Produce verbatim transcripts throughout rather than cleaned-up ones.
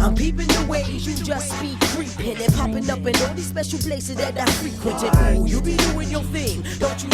I'm peeping the ways you just be creeping and popping up in all these special places that I frequent. And ooh, you be doing your thing, don't you?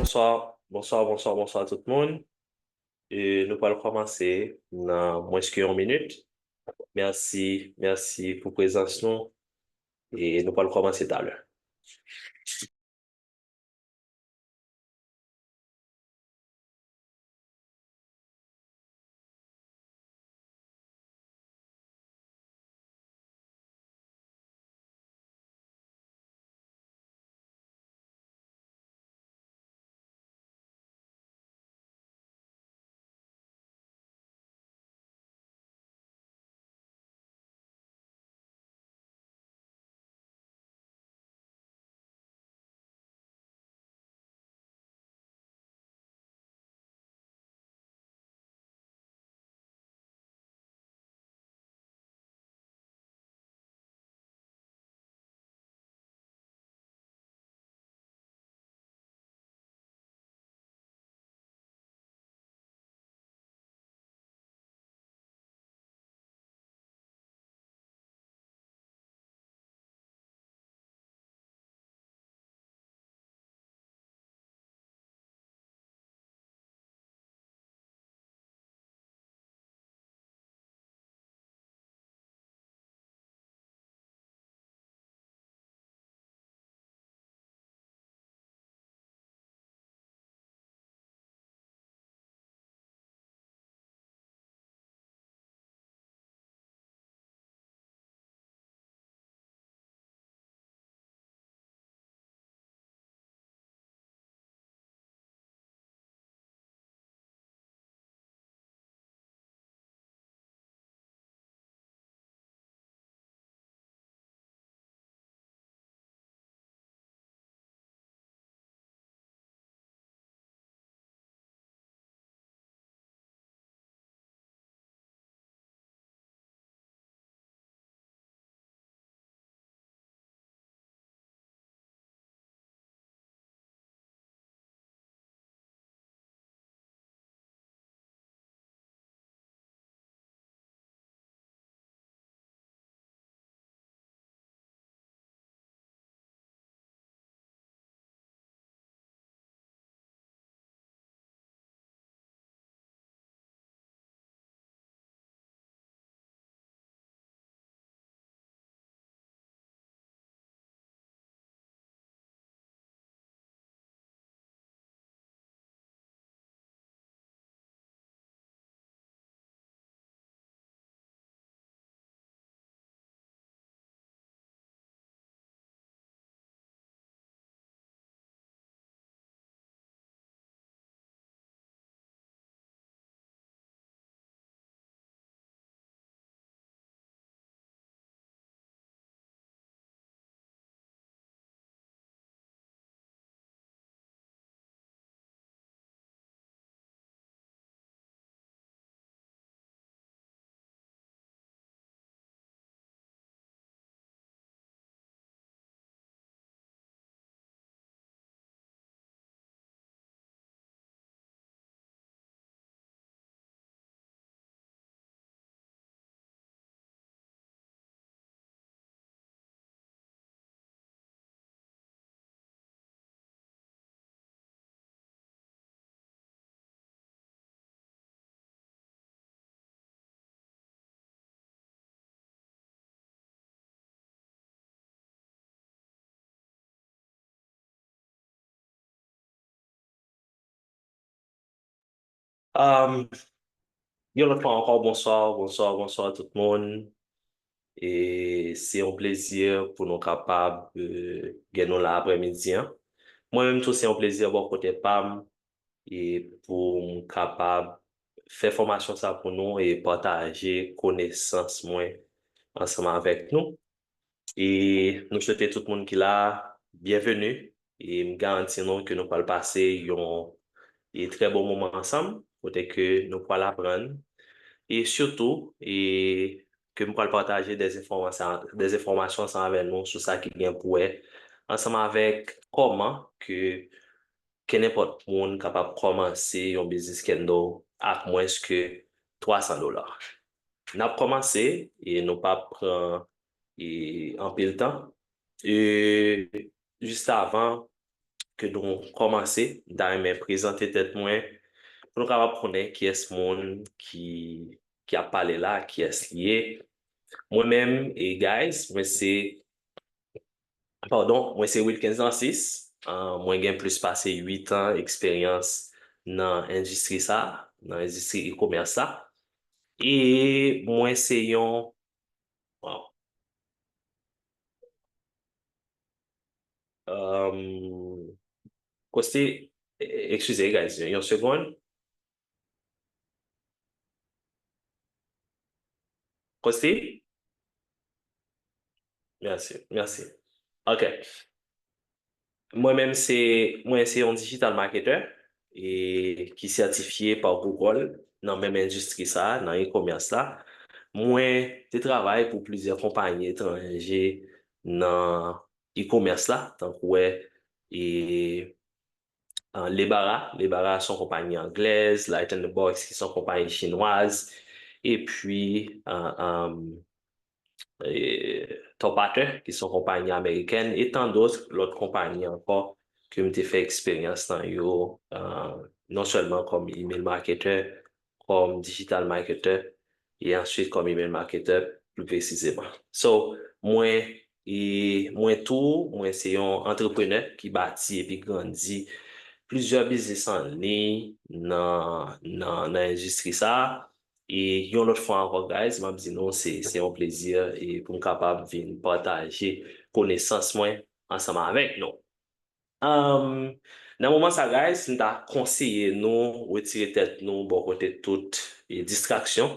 Bonswa, bonswa, bonswa, bonswa tout moun. E nou pral kòmanse nan mwens ke yon minit. Mèsi, mèsi pou prezans nou. E nou pral kòmanse talè. Um, yon lòt fwa ankò, bonswa, bonswa, bonswa tout moun. E se yon plezi pou nou kapab, euh, gen nou la aprèmidi an. Mwen menm tou, se yon plezi bò kote pa m, e pou m kapab fè fòmasyon sa pou nou e pataje konesans mwen ansanm avèk nou. E nou swete tout moun ki la, byenveni. E m garanti nou ke nou pral pase yon, e trè bon moman ansanm, kote ke nou pral aprann. E sitou, e ke m pral pataje de enfòmasyon, de enfòmasyon ansanm avèk nou sou sa ki gen pou wè ansanm avèk kòman ke kenenpòt moun kapab kòmanse yon biznis candle ak mwens ke twa san dola. N ap kòmanse e nou p ap pran, e, anpil tan. E jis avan ke nou kòmanse, m ta renmen prezante tèt mwen pou nou kapab konnen kiyès moun ki, ki ap pale la, kiyès li ye. Mwen menm, e guys, mwen se Padon, mwen se Wilkens Narcisse. Ah, mwen gen plis pase uit an eksperyans nan endistri sa, nan endistri e-commerce sa. E mwen se yon, wow. Um, Koste, e-, eskize, guys, yon segonn. Kosti? Mèsi, mèsi. Ok. Mwen menm se, mwen se yon digital marketer e ki sètifye pa Google nan menm endistri sa, nan e-commerce la. Mwen te travay pou plizyè konpayi etranje nan e-commerce la, tankou wè, e, uh, Lebara. Lebara se yon konpayi anglèz, Light in the Box ki se yon konpayi chinwaz, epi, uh, um, e, Top Otter ki se yon konpayi amerikèn, e tan dòt lòt konpayi ankò ke m te fè eksperyans nan yo, uh, non sèlman kòm email marketer, kòm digital marketer, e answit kòm email marketer pli presizeman. So, mwen, e mwen tou, mwen se yon antreprenè ki bati epi grandi plizyè biznis an liy nan, nan, nan endistri sa a. E yon lòt fwa ankò, guys, m ap di nou, se, se yon plezi e pou m kapab vin pataje konesans mwen ansanm avèk nou. Um, Nan moman sa, guys, m ta konseye nou retire tèt nou bò kote tout, e, distraksyon,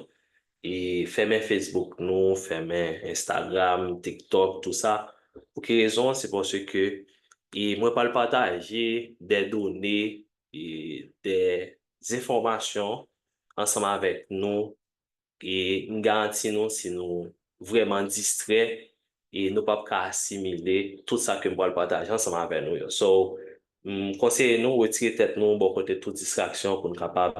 e fèmen Facebook nou, fèmen Instagram, TikTok, tou sa. Pou ki rezon? Se paske, e, mwen pral pataje de done, e, de enfòmasyon ansanm avèk nou. E m garanti nou, si nou vrèman distrè, e nou p ap ka asimile tout sa ke m pral pataje ansanm avè nou yo. So, m konseye nou retire tèt nou bò kote tout distraksyon pou n kapab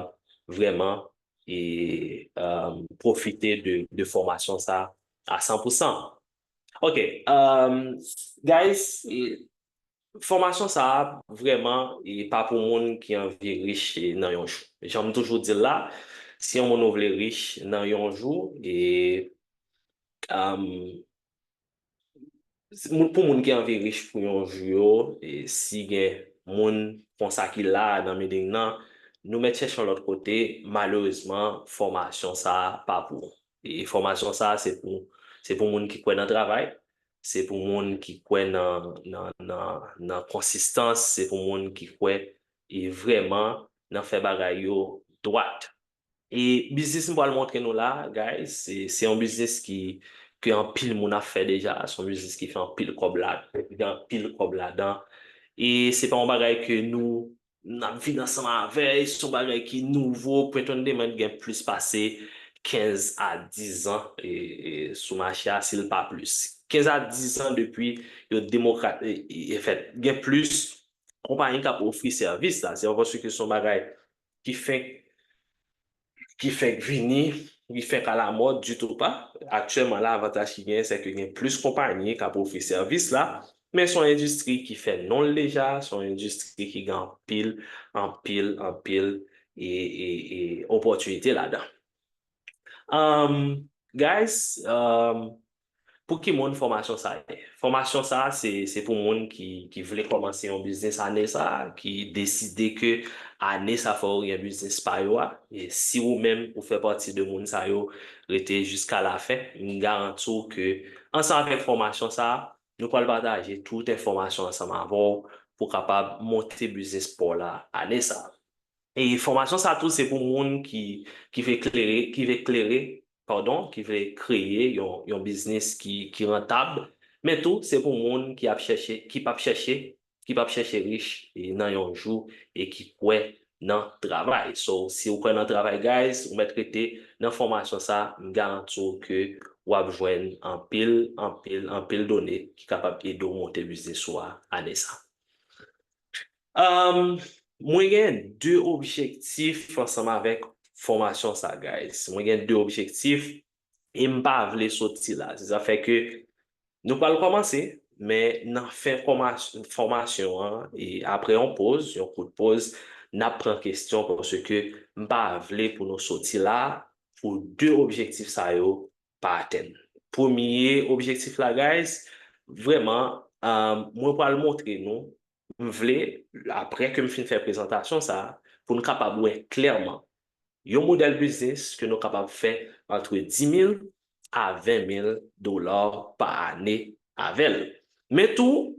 vrèman, e, um, pwofite de, de fòmasyon sa a san pou san. Ok, um, guys, e, fòmasyon sa a vrèman, e, pa pou moun ki anvi rich, e, nan yon jou. Jan m toujou di l la, si yon moun ou vle rich nan yon jou, e, um, moun, pou moun ki anvi rich pou yon jou yo, e si gen moun konsa ki la nan meeting nan, nou mèt chèche yon lòt kote, malerezman, fòmasyon sa a pa pou ou. E fòmasyon sa a se pou, se pou moun ki kwè nan travay, se pou moun ki kwè nan, nan, nan, nan konsistans, se pou moun ki kwè e vrèman nan fè bagay yo dwat. E biznis m pral montre nou la, guys, se, se yon biznis ki, ke anpil moun ap fè deja, se yon biznis ki fè anpil kòb la, gen anpil kòb ladan. E se pa yon bagay ke nou, n ap vin ansanm avè, se yon bagay ki nouvo, Print on Demand gen plis pase kenz a diz an, e, e, sou mache a, si l pa plis. Kenz a diz an depi yo demokrat-, e, e, e fèt. Gen plis konpayi k ap ofri sèvis la. Se pa paske se yon bagay ki fenk, ki fenk vini, ki fenk alamòd ditou pa. Aktyèlman la, avantaj ki genyen, se ke gen plis konpayi k ap ofri sèvis la, men se yon endistri ki fè non l deja, se yon endistri ki gen anpil, anpil, anpil, e, e, e, opòtinite ladan. Um, guys, um, Pou ki moun fòmasyon sa ye? Fòmasyon sa se, se pou moun ki, ki vle kòmanse yon biznis ane sa, ki deside ke ane sa fò yo gen biznis pa yo a. E si ou menm ou fè pati de moun sa yo, rete jiska lafen, m garanti w ke ansanm avèk fòmasyon sa, nou pral pataje tout enfòmasyon ansanm avè w pou w kapab monte biznis pa w la ane sa. E fòmasyon sa tou se pou moun ki, ki vle klere, ki vle klere, padon, ki vle kreye yon, yon biznis ki, ki rantab, men tou se pou moun ki ap chèche, ki p ap chèche, ki p ap chèche rich e nan yon jou e ki kwè nan travay. So, si w kwè nan travay, guys, ou mèt rete nan fòmasyon sa, m garanti w ke w ap jwenn anpil, anpil, anpil done ki kapab ede w monte biznis ou a ane sa. Um, mwen gen de objektif ansanm avèk fòmasyon sa, guys. Mwen gen de objektif e m pa vle soti la. Se sa fè ke nou pral kòmanse, men nan fen kòmas-, fòmasyon an, e apre yon poz, yon kout poz, n ap pran kesyon paske m pa vle pou nou soti la pou de objektif sa yo pa atenn. Premye objektif la, guys, vrèman, um, mwen pral montre nou, m vle, apre ke m fin fè prezantasyon sa, pou n kapab wè klèman yon modèl biznis ke nou kapab fè antre dis mil a ven mil dola pa ane avè l. Men tou,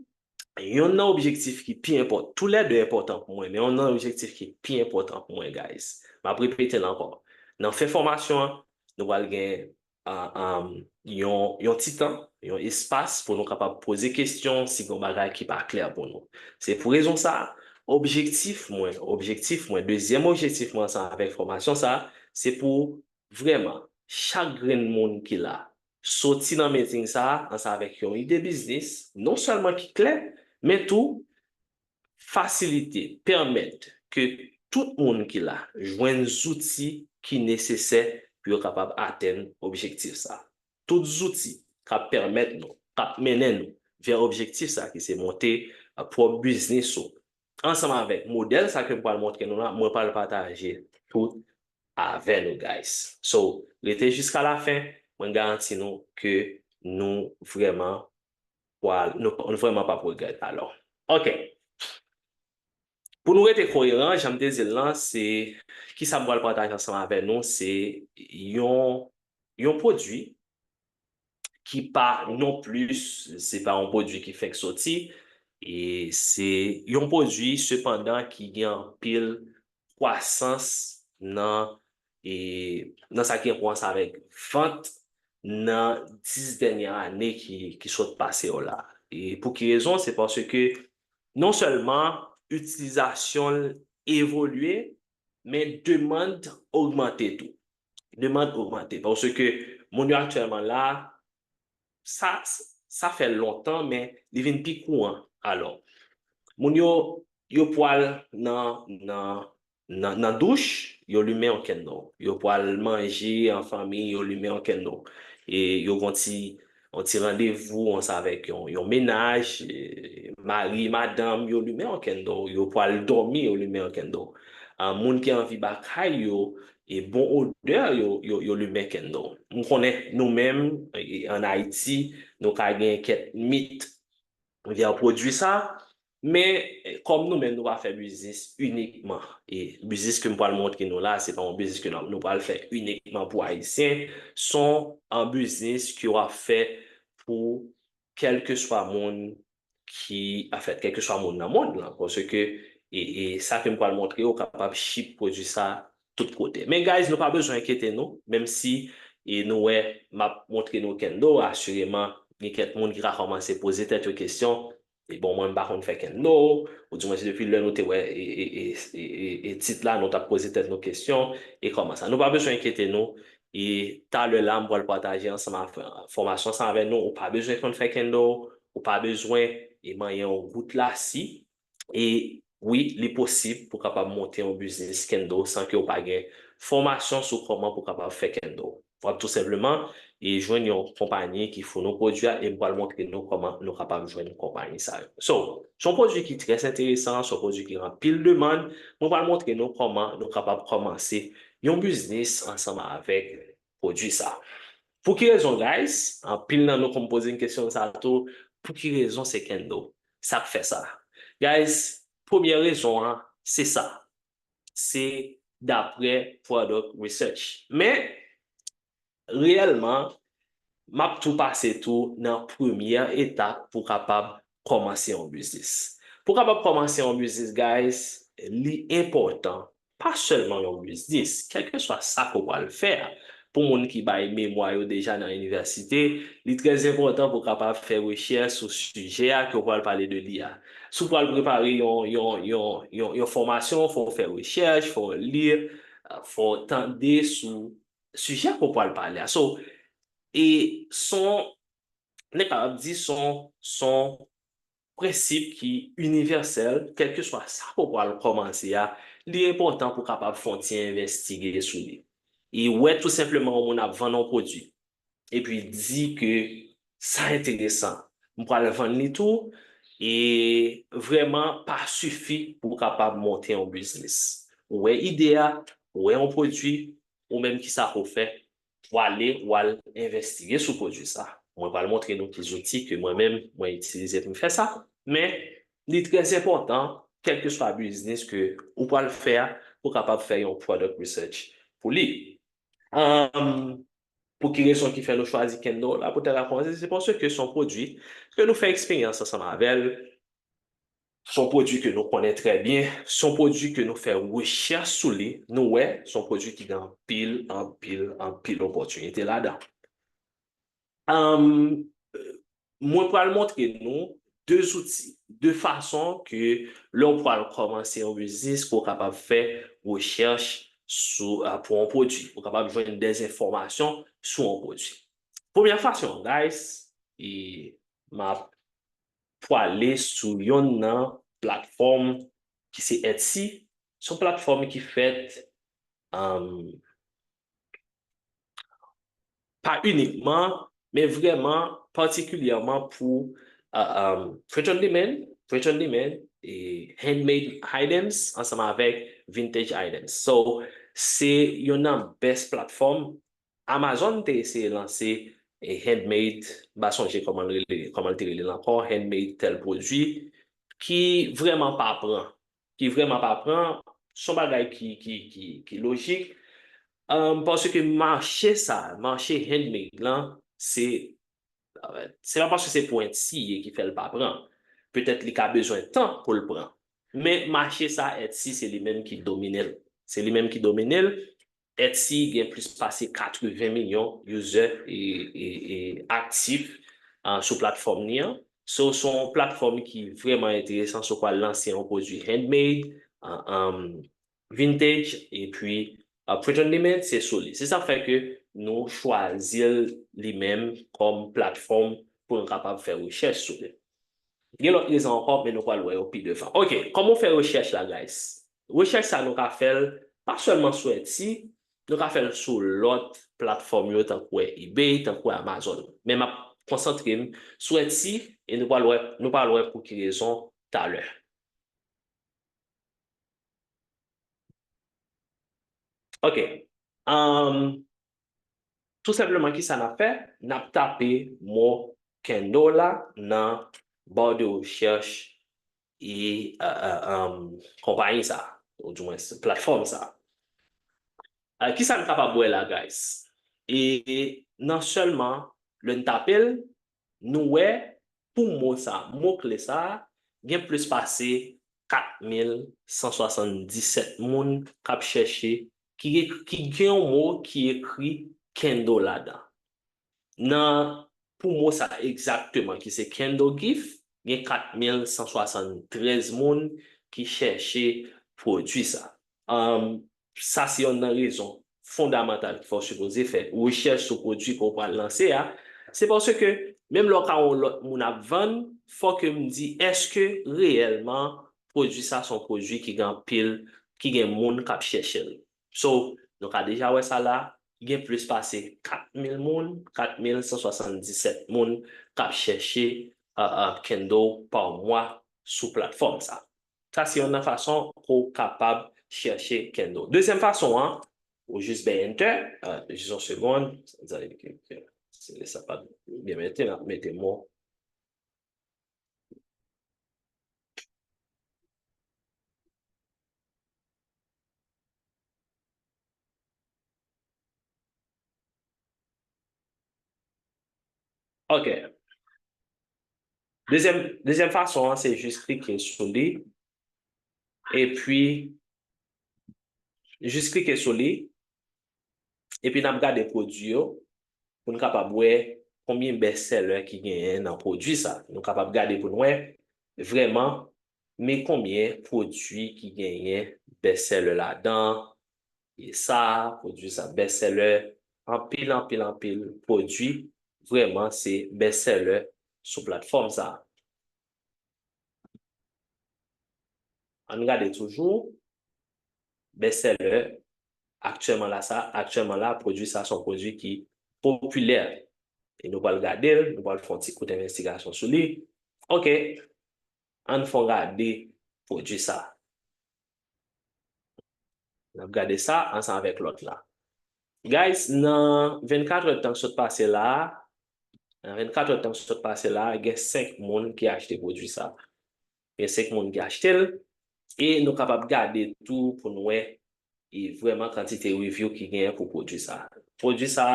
yonn nan objektif ki pi enpòtan, toulède enpòtan pou mwen, men yonn nan objektif ki pi enpòtan pou mwen, guys, m ap repete l ankò. Nan fen fòmasyon an, nou pral gen, ah, um, yon, yon ti tan, yon espas pou nou kapab poze kesyon si gen bagay ki pa klè pou nou. Se pou rezon sa, objektif mwen, objektif mwen, dezyèm objektif mwen ansanm avèk fòmasyon sa, se pou vrèman chak grenn moun ki la soti nan meeting sa ansanm avèk yon ide biznis, non sèlman ki klè, men tou fasilite, pèmèt ke tout moun ki la jwenn zouti ki nesesè pou yo kapab atenn objektif sa. Tout zouti k ap pèmèt nou, k ap mennen nou vè objektif sa ki se monte, uh, pwòp biznis ou. Ansanm avèk modèl sa ke m pral montre nou la, mwen pral pataje tout avè nou, guys. So, rete jiska lafen, mwen garanti nou ke nou vrèman pral, nou, nou vrèman p ap regrèt. Alò, ok. Pou nou rete koyeran, jan m te di l lan, se kisa m pral pataje ansanm avè nou, se yon, yon pwodui ki pa non plis, se pa yon pwodui ki fèk soti, e se yon pwodui, sepandan, ki gen anpil kwasans nan, e, nan sa ki gen pou wè ansanm avèk vant nan dis dènye ane ki, ki sot pase yo la. E pou ki rezon? Se paske non sèlman itilizasyon l evolye, men demann ogmante tou. Demann ogmante. Paske moun yo aktyèlman la, sa, sa fè lontan, men li vin pi kouran. Alò, moun yo, yo pwal nan, nan, nan, nan douch, yo limen yon candle. Yo pwal manje an fanmi, yo limen yon candle. E yo gon ti, yon ti randevou ansanm avèk yon, yon mennaj, e, mari, madanm, yo limen yon candle. Yo pwal dòmi, yo limen yon candle. Ah, moun ki anvi ba kay yo, e bon odè, yo, yo, yo limen candle. M konnen nou menm, e, ann Ayiti, nou ka gen kèk mit vè pwodui sa, men, e, kòm nou menm nou pa fè biznis inikman, e biznis ke m pral montre nou la, se pa yon biznis ke nou, nou pral fè inikman pou Ayisyen, se yon, an, biznis ke w ap fè pou kèlkeswa moun ki, anfèt, kèlkeswa moun nan mond lan, paske, e, e sa ke m pral montre yo kapab ship pwodui sa tout kote. Men, guys, nou pa bezwen enkyete nou, menm si, e, nou wè m ap montre nou candle, asireman, gen kèk moun ki ka kòmanse poze tèt yo kesyon, e bon, mwen, m pa konn fè candle, ou di mwen, se depi lè nou te wè, e, e, e, e, e, e tit la, nou t ap poze tèt nou kesyon, e kòman sa. Nou pa bezwen enkyete nou, e talè la, m pral pataje ansanm avè, fòmasyon sa avè nou, ou pa bezwen konn fè candle, ou pa bezwen, e, manyen yon gout lasi, e wi, li posib pou w kapab monte yon biznis candle san ke w pa gen fòmasyon sou kòman pou w kapab fè candle. W ap tou senpleman, e, jwenn yon konpayi ki founi pwodui a, e m pral montre nou kòman nou kapab jwenn konpayi sa yo. So, se yon pwodui ki trè enteresan, se yon pwodui ki gen anpil demann. Mwen pral montre nou kòman nou kapab kòmanse yon biznis ansanm avèk pwodui sa. Pou ki rezon, guys? Anpil nan nou konn poze m kesyon sa tou. Pou ki rezon se candle? Sa k fè sa? Guys, premyè rezon an, se sa. Se daprè product research. Men, reyèlman, m ap tou pase tou nan premyè etap pou kapab kòmanse yon biznis. Pou kapab kòmanse yon biznis, guys, li enpòtan, pa sèlman yon biznis, kèlkeswa sa ke w pral fè a. Pou moun ki bay memwa yo deja nan inivèsite, li trè enpòtan pou w kapab fè rechèch sou sijè a ke w pral pale de li a. Si w pral prepare yon, yon, yon, yon, yon fòmasyon, fò w fè rechèch, fò w li, fò w tande sou sijè ke w pral pale a. So, e son, n kapab di son, son prensip ki inivèsèl, kèlkeswa sa ke w pral kòmanse a, li enpòtan pou w kapab fè yon ti envestige sou li. E wè tou senpleman yon moun ap vann yon pwodui, epi di ke sa enteresan, m pral vann li tou, e vrèman pa sifi pou w kapab monte yon biznis. Ou wè ide a, ou wè yon pwodui, ou menm ki sa pou w fè, w ale, w al envestige sou pwodui sa. Mwen pral montre nou ki zouti ke mwen menm, mwen itilize pou m fè sa. Men, li trè enpòtan, kèlkeswa biznis ke ou pral fè a, pou w kapab fè yon product research pou li. Ahn, pou ki rezon ki fè nou chwazi candle la pou te ka kòmanse? Se paske se yon pwodui ke nou fè eksperyans ansanm avè l. Se yon pwodui ke nou konnen trè byen. Se yon pwodui ke nou fè rechèch sou li. Nou wè, se yon pwodui ki gen anpil, anpil, anpil opòtinite ladan. Ahn, mwen pral montre nou de zouti, de fason ke lè w pral kòmanse yon biznis, ke w kapab fè rechèch sou, ah, pou yon pwodui. Ou kapab jwenn de enfòmasyon sou yon pwodui. Premyè fason, guys, e m ap pwale sou yonn nan platfòm ki se Etsy. Se yon platfòm ki fèt, um, pa inikman, men vrèman patikilyèman pou, uh, um, print on demand, print on demand, e handmade items ansanm avèk vintage items. So, se yonn nan best platfòm. Amazon te eseye lanse, e handmade, m pa sonje kòman l rele, kòman l te rele l ankò, handmade tèl pwodui, ki vrèman pa pran, ki vrèman pa pran, se yon bagay ki, ki, ki, ki lojik, um, paske mache sa, mache handmade lan, se, se pa paske se pou Etsy ki fè l pa pran. Petèt li ka bezwen tan pou l pran. Men mache sa, Etsy, se li menm ki domine l. Se li menm ki domine l. Etsy gen plis pase katreven milyon user e, e, e aktif, ah, sou platfòm li an. So, se yon platfòm ki vrèman enteresan si w pral lanse yon pwodui handmade, ah, um, vintage, epi, ah, print on demand, se sou li. Se sa k fè ke nou chwazi l li menm kòm platfòm pou nou kapab fè rechèch sou li. Gen lòt rezon ankò, men nou pral wè yo pi devan. Ok, kòman w fè rechèch la, guys? Rechèch sa nou ka fè l pa sèlman sou Etsy, nou ka fè l sou lòt platfòm yo, tankou eBay, tankou Amazon. Men m ap konsantre m sou Etsy e nou pral wè, nou pral wè pou ki rezon talè. Ok. Um, tou senpleman, ki sa n ap fè? N ap tape mo candle la nan ba de rechèch e, uh, uh, um, konpayi sa, ou di mwens platfòm sa. Uh, ki sa n kapab wè la, guys? E nan sèlman, lè n tape l, nou wè pou mo sa, mo kle sa, gen plis pase kat mil san swasanndisèt moun k ap chèche, ki, ki gen yon mo ki ekri candle ladan. Nan, pou mo sa egzakteman, ki se candle gift, gen kat mil san swasanntrèz moun ki chèche pwodui sa. Um, sa se yonn nan rezon fondamantal ki fè w sipoze fè rechèch sou pwodui ke w pral lanse a. Se paske, menm lè w ka wè yon lòt moun ap vann, fò ke m di, èske reyèlman pwodui sa se yon pwodui ki gen anpil, ki gen moun k ap chèche l? So, nou ka deja wè sa la, gen plis pase kat mil moun, kat mil san swasanndisèt moun k ap chèche, uh, uh, candle pa mwa sou platfòm sa. Sa se yonn nan fason pou w kapab chèche candle. Dezyèm fason an, ou jis bay enter, uh, jis yon segonn, sa vle di ke, ke Se sa pa byen mete, m ap mete mo. Ok. Dezyèm, dezyèm fason an, se jis klike sou li. Epi, jis klike sou li. Epi n ap gade pwodui yo pou n kapab wè konbyen best seller ki genyen nan pwodui sa. Nou kapab gade pou n wè vrèman men konbyen pwodui ki genyen best seller ladan. E sa, pwodui sa best seller, anpil, anpil, anpil pwodui vrèman se best seller sou platfòm sa. Ann gade toujou. Best seller aktyèlman la sa, aktyèlman la, pwodui sa se yon pwodui ki popilè. E nou pral gade l, nou pral fè yon ti kout envestigasyon sou li. Ok, ann fè yon gade pwodui sa. N ap gade sa ansanm avèk lòt la. Guys, nan vennkat è tan k sot pase la, nan vennkat è tan k sot pase la, gen senk moun ki achte pwodui sa. Gen senk moun ki achte l. E nou kapab gade tou pou n wè e vrèman kantite review ki genyen pou pwodui sa. Pwodui sa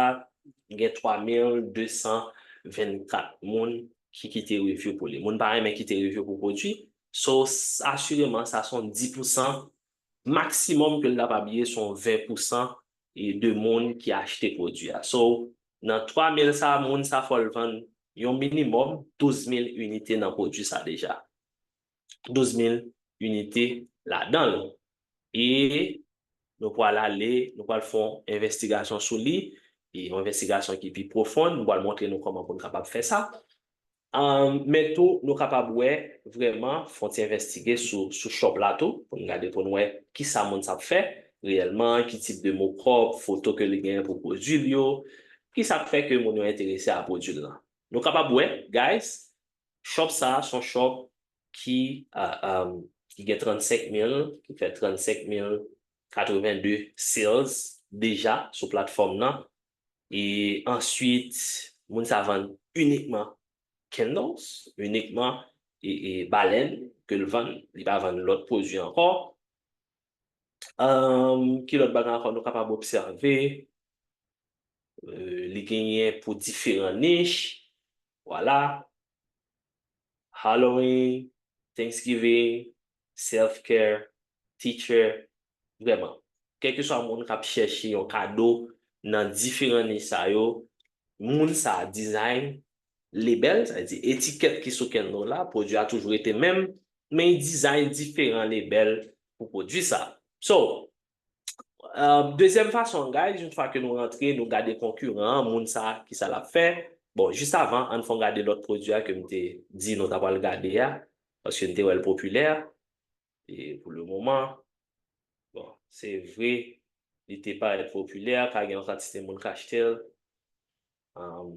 gen twa mil de san vennkat moun ki kite review pou li. Moun pa renmen kite review pou pwodui. So, asireman, sa se yon dis pousan maksimòm ke l kapab ye, se yon ven pousan e de moun ki achte pwodui a. So, nan twa mil sa, moun sa fò l vann yon minimòm douz mil inite nan pwodui sa deja. Douz mil inite ladan l. E nou pral ale, nou pral fè yon envestigasyon sou li, e yon envestigasyon ki pi pwofon, nou pral montre nou kòman pou n kapab fè sa. Ahn, men tou, nou kapab wè vrèman, fè yon ti envestige sou, sou shop la tou, pou n gade pou n wè kisa moun sa ap fè reyèlman, ki tip de mockup, foto ke li genyen pou pwodui l yo, kisa k fè ke moun yo enterese a pwodui l lan. Nou kapab wè, guys, shop sa a se yon shop ki, ah, ah, ki gen trannsenk mil, ki fè trannsenk mil katreven de sales deja sou platfòm nan. E answit, moun sa vann inikman candles, inikman e, e balèn ke l vann, li pa vann lòt pwodui ankò. Ahn, ki lòt bagay ankò nou kapab obsève? Euh, li genyen pou diferan nich. Vwala. Halloween, Thanksgiving, self-care, teacher, vrèman. Kèlkeswa moun k ap chèche yon kado nan diferan nich sa yo, moun sa a design label, sa vle di etikèt ki sou candle la, pwodui a toujou rete menm, men li design diferan label pou pwodui sa. So, euh, dezyèm fason, guys, yon fwa ke nou rantre, nou gade konkiran an, moun sa a, kisa l ap fè. Bon, jis avan, ann fè yon gade lòt pwodui a ke m te di nou ta pral gade a, paske m te wè l popilè. E pou le moman, bon, se vre, li te parèt popilè, pa gen yon kantite moun k achte l. Um,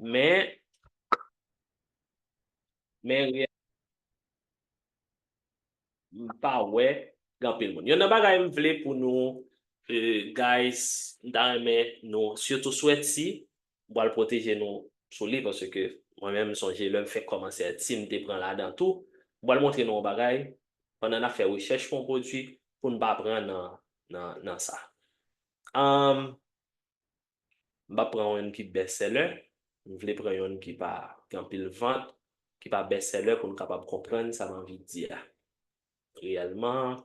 men, men reyèlman, m pa wè gen anpil moun. Youn nan bagay m vle pou nou, euh, guys, m ta renmen nou, sitou sou Etsy, m pral pwoteje nou sou li, paske mwen menm, m sonje lè m fèk kòmanse Etsy, m te pran ladan tou. M pral montre nou yon bagay, pandan n ap fè rechèch pou yon pwodui, pou n pa pran nan, nan, nan sa. Ahn, m p ap pran youn ki best seller, m vle pran youn ki pa gen anpil vant, ki pa best seller pou n kapab konprann sa m anvi di a. Reyèlman,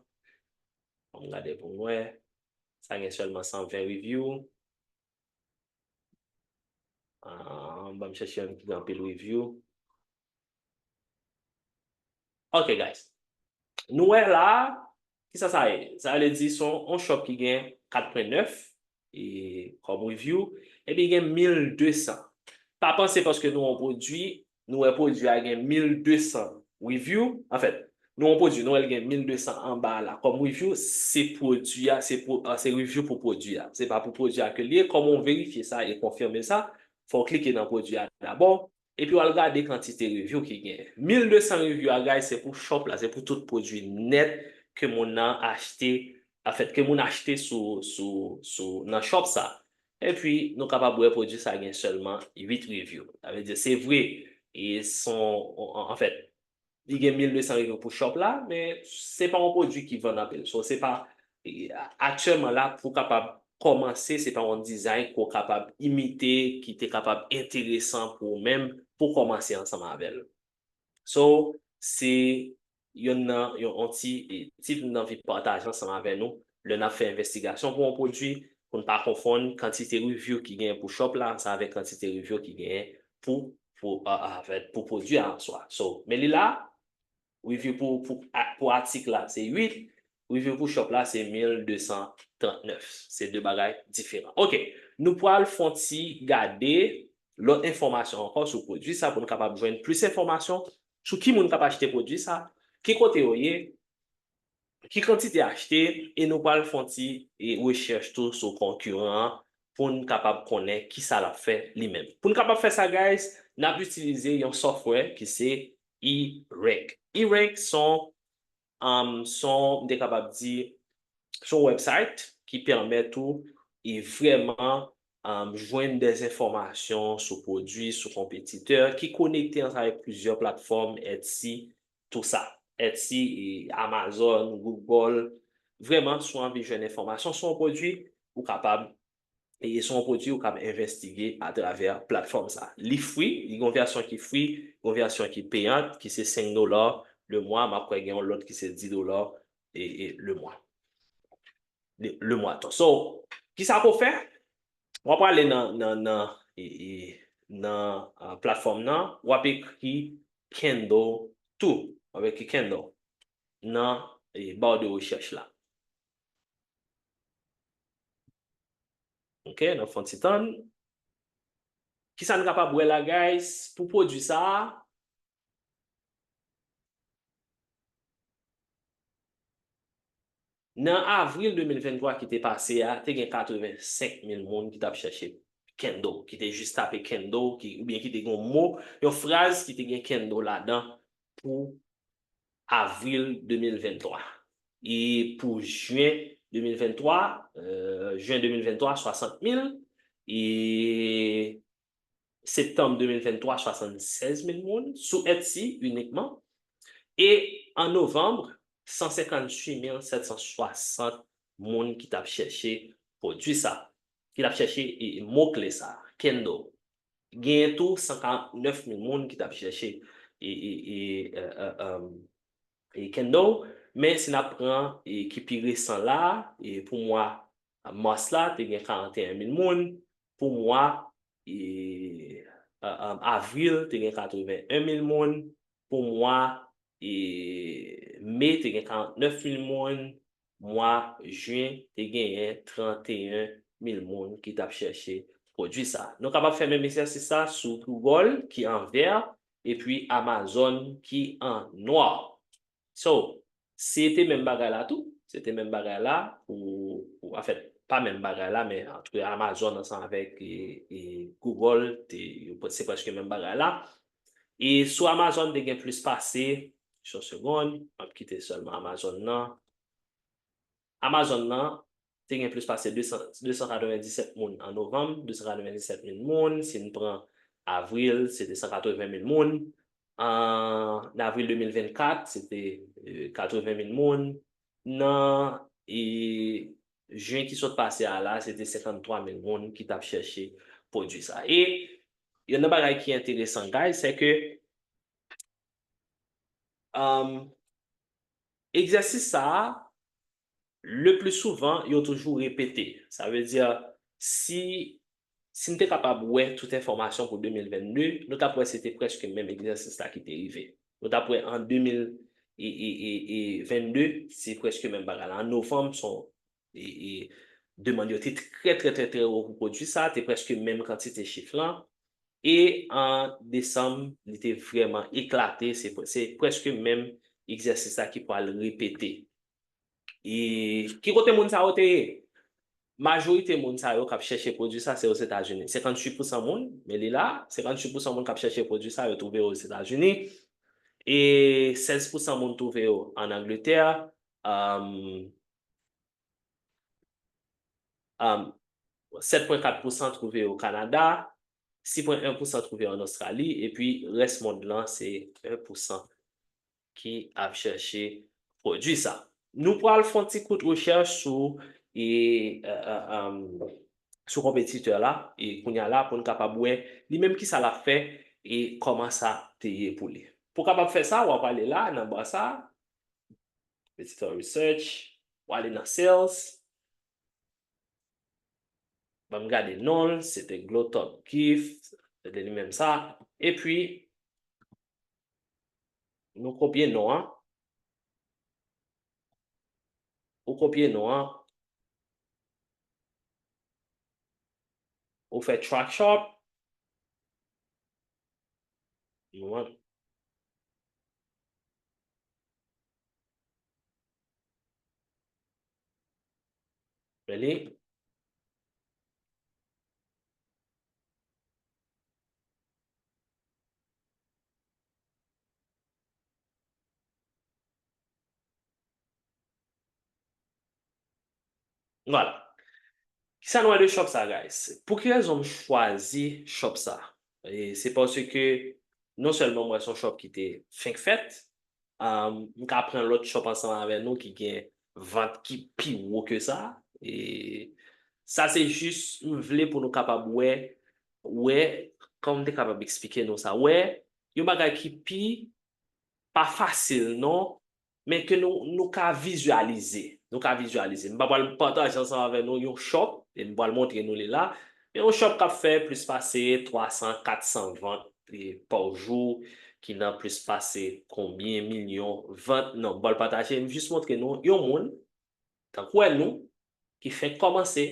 ann gade pou n wè, sa gen sèlman san ven review. Ah, ban m chèche youn ki gen anpil review. Ok, guys. Nou wè la, kisa sa ye? Sa vle di se yon, yon shop ki gen kat pwen nèf e, kòm review, epi li gen mil de san. Pa panse paske nou yon pwodui, nou wè pwodui a gen mil de san review, anfèt, nou yon pwodui, nou wè l gen mil de san anba a la kòm review, se pwodui a, se pwo-, ah, se review pou pwodui a. Se pa pou pwodui a ke l ye. Kòman w verifye sa e konfime sa? Fò w klike nan pwodui a dabò, epi w al gade kantite review ki genyen. Mil de san review a, guys, se pou shop la, se pou tout pwodui nèt ke moun nan achte, anfèt, ke moun achte sou, sou, sou, nan shop sa. Epi, nou kapab wè pwodui sa gen sèlman uit review. Sa vle di, se vre, e son, an, anfèt, li gen mil de san review pou shop la, men se pa yon pwodui ki vann anpil. So, se pa, e, aktyèlman la, pou w kapab kòmanse, se pa yon dizay ke w kapab imite, ki te kapab enteresan pou ou menm, pou w kòmanse ansanm avè l. So, se yonn nan, yon, yon ti, e, tip m t anvi pataje ansanm avè nou, lè n ap fè envestigasyon pou yon pwodui, pou n pa konfonn kantite review ki genyen pou shop la, ansanm avèk kantite review ki genyen pou, pou, a, a, avèk, pou pwodui a an swa. So, men li la, review pou, pou, a, pou atik la, se uit, review pou shop la, se mil de san trant nèf. Se de bagay diferan. Ok, nou pral fè yon ti gade lòt enfòmasyon ankò sou pwodui sa pou nou kapab jwenn plis enfòmasyon sou ki moun k ap achte pwodui sa, ki kote yo ye, ki kantite achte, e nou pral fè yon ti, e, rechèch tou sou konkiran an pou n kapab konnen kisa l ap fè li menm. Pou n kapab fè sa, guys, n ap itilize yon software ki se eRank. eRank se yon, um, se yon, m te kapab di, se yon website ki pèmèt ou e vrèman, um, jwenn de enfòmasyon sou pwodui, sou konpetitè, ki konekte ansanm avèk plizyè platfòm, Etsy, tou sa. Etsy, e Amazon, Google. Vrèman, si w anvi jwenn enfòmasyon sou yon pwodui, ou kapab, e sou yon pwodui, ou kapab envestige atravè platfòm sa. Li free, li gen yon vèsyon ki free, yon vèsyon ki peyant, ki se senk dola le mwa, m ap kwè gen yon lòt ki se dis dola e, e le mwa. Le, le mwa tou. So, kisa pou w fè? W ap ale nan, nan, nan, e, e, nan, a, platfòm nan, w ap ekri Kindle tou. W ap ekri Kindle nan, e, ba de rechèch la. Ok, n ap fè yon ti tann. Kisa n kapab wè la, guys? Pou pwodui sa a, nan avril de mil venntwa ki te pase a, te gen katrevensenk mil moun ki t ap chèche Kindle, ki te jis tape Kindle, ki, oubyen ki te gen yon mo, yon fraz ki te gen Kindle ladan pou avril de mil venntwa. E pou jen de mil venntwa, euh, jen de mil venntwa, swasant mil, e septanm de mil venntwa, swasannsèz mil moun sou Etsy inikman. E an novanm, san senkantuit mil sèt san swasant moun ki t ap chèche pwodui sa, ki t ap chèche, e, mo kle sa, Kindle. Genyen tou san karantnèf mil moun ki t ap chèche, e, e, e, e, e, e, e, Kindle. Men si n ap pran, e, ki pi resan la, e, pou mwa mas la, te gen karanteyen mil moun. Pou mwa, e, e, e, avril, te gen katreven en mil moun. Pou mwa, e, me, te gen karantnèf mil moun. Mwa jen, te genyen tranteyen mil moun ki t ap chèche pwodui sa. Nou kapab fè menm egzèsis sa sou Google ki an vè, epi Amazon ki an nwa. So, se te menm bagay la tou. Se te menm bagay la pou, pou, anfèt, pa menm bagay la, men antouka Amazon ansanm avèk, e, e Google, te, yo, se prèske menm bagay la. E sou Amazon, te gen plis pase, yon segonn, m ap kite sèlman Amazon nan. Amazon nan, te gen plis pase de san, de san katrevenndisèt moun an novanm, de san katrevenndisèt mil moun. Si n pran avril, se de san katreven mil moun. An avril de mil vennkat, se te, e, katreven mil moun. Nan, e, jen ki sot pase a la, se te senkanntwa mil moun ki t ap chèche pwodui sa. E youn nan bagay ki enteresan, guys, se ke, um, egzèsis sa a, le pli souvan, yo toujou repete. Sa vle di, si, si n te kapab wè tout enfòmasyon pou de mil vennde, nou t ap wè se te prèske menm egzèsis la ki te rive. Nou t ap wè an de mil e, e, e, e vennde, se prèske menm bagay la. An novanm, se yon, e, e, demann yo te trè, trè, trè, trè wo pou pwodui sa, te prèske menm kantite chif lan. E an desanm, li te vrèman eklate, se, se prèske menm egzèsis la ki pral repete. E ki kote moun sa yo te ye? Majorite moun sa yo k ap chèche pwodui sa, se Ozetazini. Senkantuit pousan moun, men li la, senkantuit pousan moun k ap chèche pwodui sa, yo twouve yo Ozetazini. E sèz pousan moun twouve yo ann Angletè. Um, um, sèt pwen kat pousan twouve yo Kanada, sis pwen en pousan twouve an Ostrali, epi rès mond lan se en pousan ki ap chèche pwodui sa. Nou pral fè yon ti kout rechèch sou, e, e, e, e, sou konpetitè la, e kounye a la, pou n kapab wè li menm kisa l ap fè, e kòman sa te ye pou li. Pou w kapab fè sa, w ap ale la, nan ba sa, Competitor Research, w ale nan Sales, ban m gade non l, se te Glowtop Gift, se te li menm sa. Epi, nou kopye non an. Ou kopye non an. Ou fè Track Shop. Nou an. Men li. Vwala. Kisa nou wè de shop sa, guys? Pou ki rezon m chwazi shop sa? E se paske non sèlman m wè se yon shop ki te fenk fèt, um, m ka pran lòt shop ansanm avè nou ki gen vant ki pi wo ke sa. E sa se jis, m vle pou nou kapab wè, wè, kòman m te kapab eksplike nou sa, wè yon bagay ki pi pa fasil non, men ke nou, nou ka vizyalize. Nou ka vizyalize. M pa pral pataje ansanm avè nou yon shop, e m pral montre nou li la. Men yon shop k ap fè plis pase twa san, kat san vant, e, pa jou, ki nan plis pase konbyen milyon vant. Non, m pral pataje, m jis montre nou yon moun, tankou wè nou, ki fenk kòmanse,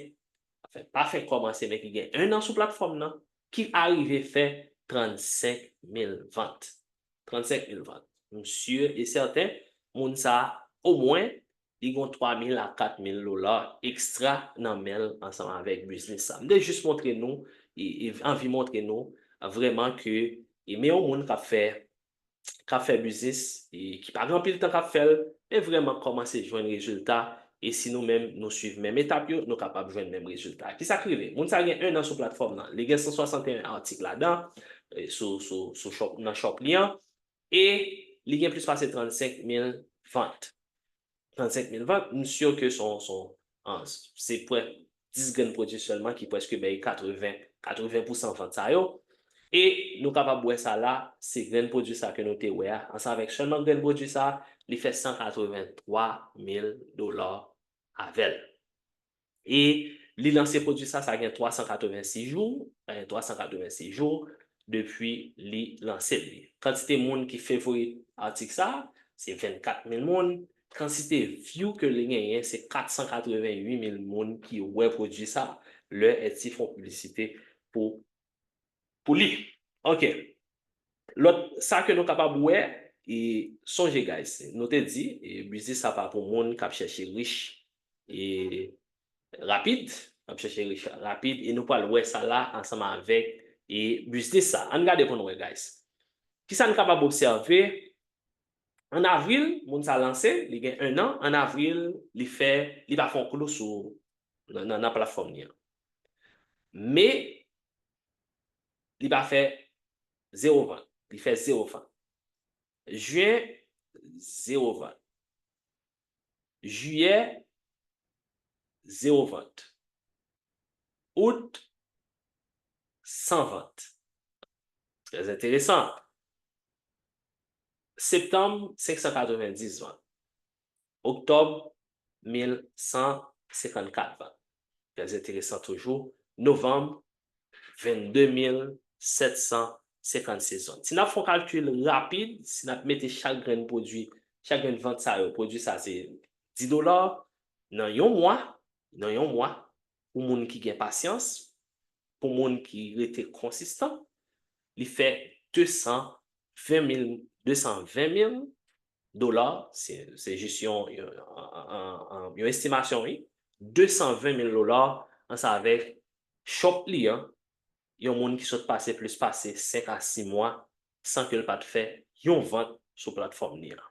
anfen, pa fenk kòmanse, men ki gen en an sou platfòm nan, ki arive fè trannsenk mil vant. Trannsenk mil vant. M si e sèten, moun sa a, omwen, li gon twa mil a kat mil dola ekstra nan men l ansanm avèk biznis sa. M te jis montre nou, e, e anvi montre nou vrèman ke, e men yon moun k ap fè k ap fè biznis, e ki pa gen anpil tan k ap fè l, men vrèman kòmanse jwenn rezilta, e si nou menm nou swiv menm etap yo, nou kapab jwenn menm rezilta. Kisa k rive? Moun sa gen en an sou platfòm nan. Li gen san swasanteyen atik ladan, e sou, sou, sou shop, nan shop li an, e li gen plis pase trannsenk mil vant. Trannsenk mil vant, m si ke se yon, se yon, an, se prè dis grenn pwodui sèlman ki prèske bay katreven, katreven pousan vant sa yo. E nou kapab wè sa la, se grenn pwodui sa ke nou te wè a, ansanm avèk sèlman grenn pwodui sa, li fè san katreven twa mil dola avè l. E li lanse pwodui sa, sa gen twa san katreven sis jou, eh, twa san katreven sis jou depi li lanse li. Kantite moun ki favorit atik sa, se vennkat mil moun. Kantite view ke li genyen, se kat san katreven uit mil moun ki wè pwodui sa, lè Etsy fè yon piblisite pou, pou li. Ok. Lòt, sa ke nou kapab wè, e sonje, guys, nou te di, e biznis sa pa pou moun k ap chèche rich, e rapid, ap chèche rich rapid, e nou pral wè sa la ansanm avèk, e biznis sa. Ann gade pou nou wè, guys. Kisa n kapab obsève? An avril, moun sa lanse, li gen en an. An avril, li fè, li pa fè yon klou sou, nan, nan, nan platfòm li an. Me, li pa fè zewo vant. Li fè zewo vant. Jen, zewo vant. Jiyè, zewo vant. Out, san vant. Trè enteresan. Septanm, senk san katrevenndis vant. Oktòb, mil san senkannkat vant. Trè enteresan toujou. Novanm, vennde mil sèt san senkannsis vant. Si n ap fè yon kalkil rapid, si n ap mete chak grenn pwodui, chak grenn vant sa yo, pwodui sa se dis dola, nan yon mwa, nan yon mwa, pou moun ki gen pasyans, pou moun ki rete konsistan, li fè de san ven mil, de san ven mil dola, se, se jis yon, yon, yon, yon, yon estimasyon, wi. De san ven mil dola, ansanm avèk shop li an, yon moun ki sot pase plis pase senk a sis mwa san ke l pa t fè yon vant sou platfòm li an.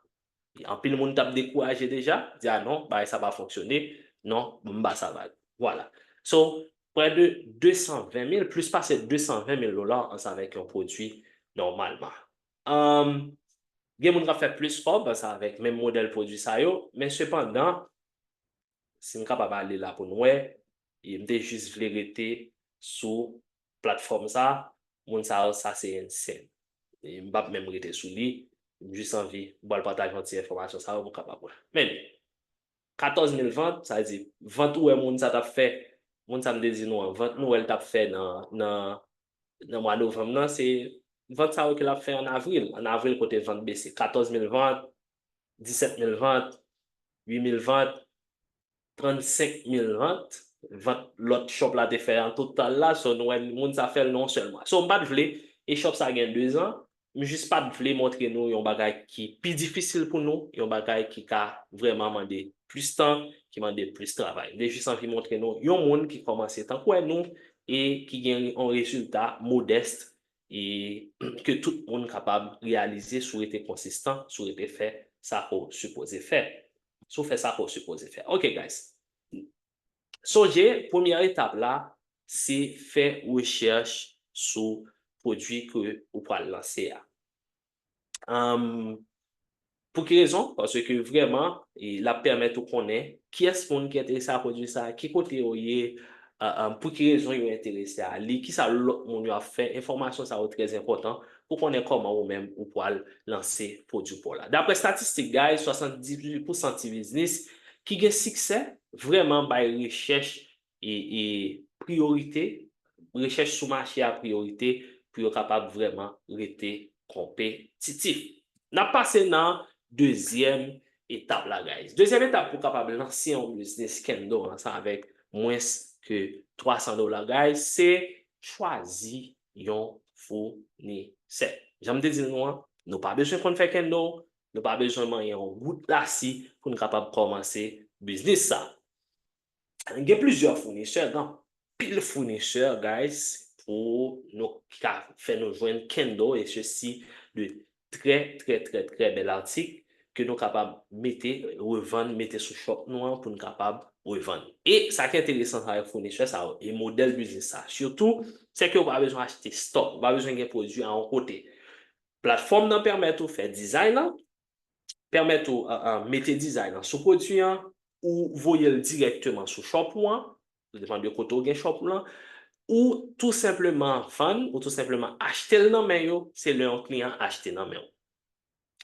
Anpil moun t ap dekouraje deja, di, "A non, bagay sa pa fonksyone, non, m ba sa vag." Vwala. So, prè de de san ven mil, plis pase de san ven mil dola ansanm avèk yon pwodui nòmalman. Anm, gen moun k ap fè plis kòb ansanm avèk menm modèl pwodui sa yo, men sepandan, si n kapab ale la pou n wè, e m te jis vle rete sou platfòm sa, moun sa yo, sa se insane. E m p ap menm rete sou li, m jis anvi, m pral pataje yon ti enfòmasyon sa yo pou w kapab wè. Men, katòz mil vant, sa vle di, vant ou wè moun sa t ap fè, moun sa m te di nou an, vant nou wè l t ap fè nan, nan, nan mwa novanm nan, se vant sa yo ke l ap fè an avril. An avril, kote vant bese, katòz mil vant, disèt mil vant, uit mil vant, trannsenk mil vant, vant lòt shop la te fè an total la, so nou wè moun sa fè l nan yon sèl mwa. So m pa t vle, e shop sa gen de zan, m jis pa t vle montre nou yon bagay ki pi difisil pou nou, yon bagay ki ka vrèman mande plis tan, ki mande plis travay. M te jis anvi montre nou yon moun ki kòmanse tankou wè nou e ki gen yon rezilta modès e ke tout moun kapab reyalize si w rete konsistan, si w rete fè sa ke w sipoze fè. Si w fè sa ke w sipoze fè. Ok, guys. Sonje, premyè etap la, se fè rechèch sou pwodui ke ou pral lanse a. Anm, pou ki rezon? Paske vrèman, e, l ap pèmèt ou konnen kiyès moun ki enterese a pwodui sa, ki kote yo ye, a, a, pou ki rezon yo enterese a li, kisa lòt moun yo ap fè. Enfòmasyon sa yo trè enpòtan pou konnen kòman ou menm ou pral lanse pwodui pa w la. Daprè estatistik, guys, swasanndizwit pousan ti biznis ki gen siksè vrèman bay rechèch e, e priyorite, rechèch sou mache a priyorite pou yo kapab vrèman rete konpetitif. N ap pase nan dezyèm etap la, guys. Dezyèm etap pou w kapab lanse yon biznis kendo ansanm avèk mwens ke twa san dola, guys, se chwazi yon founisè. Jan m te di nou an, nou pa bezwen konn fè kendo, nou pa bezwen manyen yon gout lasi pou n kapab kòmanse biznis sa. Gen plizyè founisè, gen anpil founisè, guys, pou nou ka fè nou jwenn kendo, e sesi de trè, trè, trè, trè bèl atik ke nou kapab mete, revann, mete sou shop nou an pou n kapab revann. E sa ki enteresan avèk founisè sa yo, e modèl biznis sa, sitou, se ke ou pa bezwen achte stock, ou pa bezwen gen pwodui a yon kote. Platfòm nan pèmèt ou fè dizay lan, pèmèt ou, a, a, mete dizay lan sou pwodui an, ou voye l dirèkteman sou shop ou an, depann de kote ou gen shop ou lan, ou tou senpleman vann, ou tou senpleman achte l nan men yo, se lè yon kliyan achte nan men w.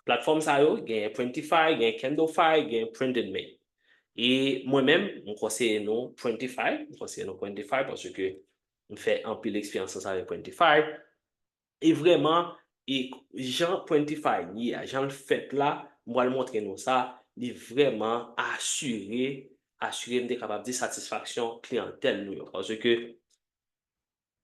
Platfòm sa yo, gen Printify, gen Candlefy, gen Printed Made. E mwen menm, m konseye nou Printify, m konseye nou Printify paske m fè anpil eksperyans ansanm avèk Printify. E vrèman, e jan Printify ye a, jan l fèt la, m pral montre nou sa, li vrèman asire, asire m te kapab di satisfaksyon kliyantèl nou yo. Paske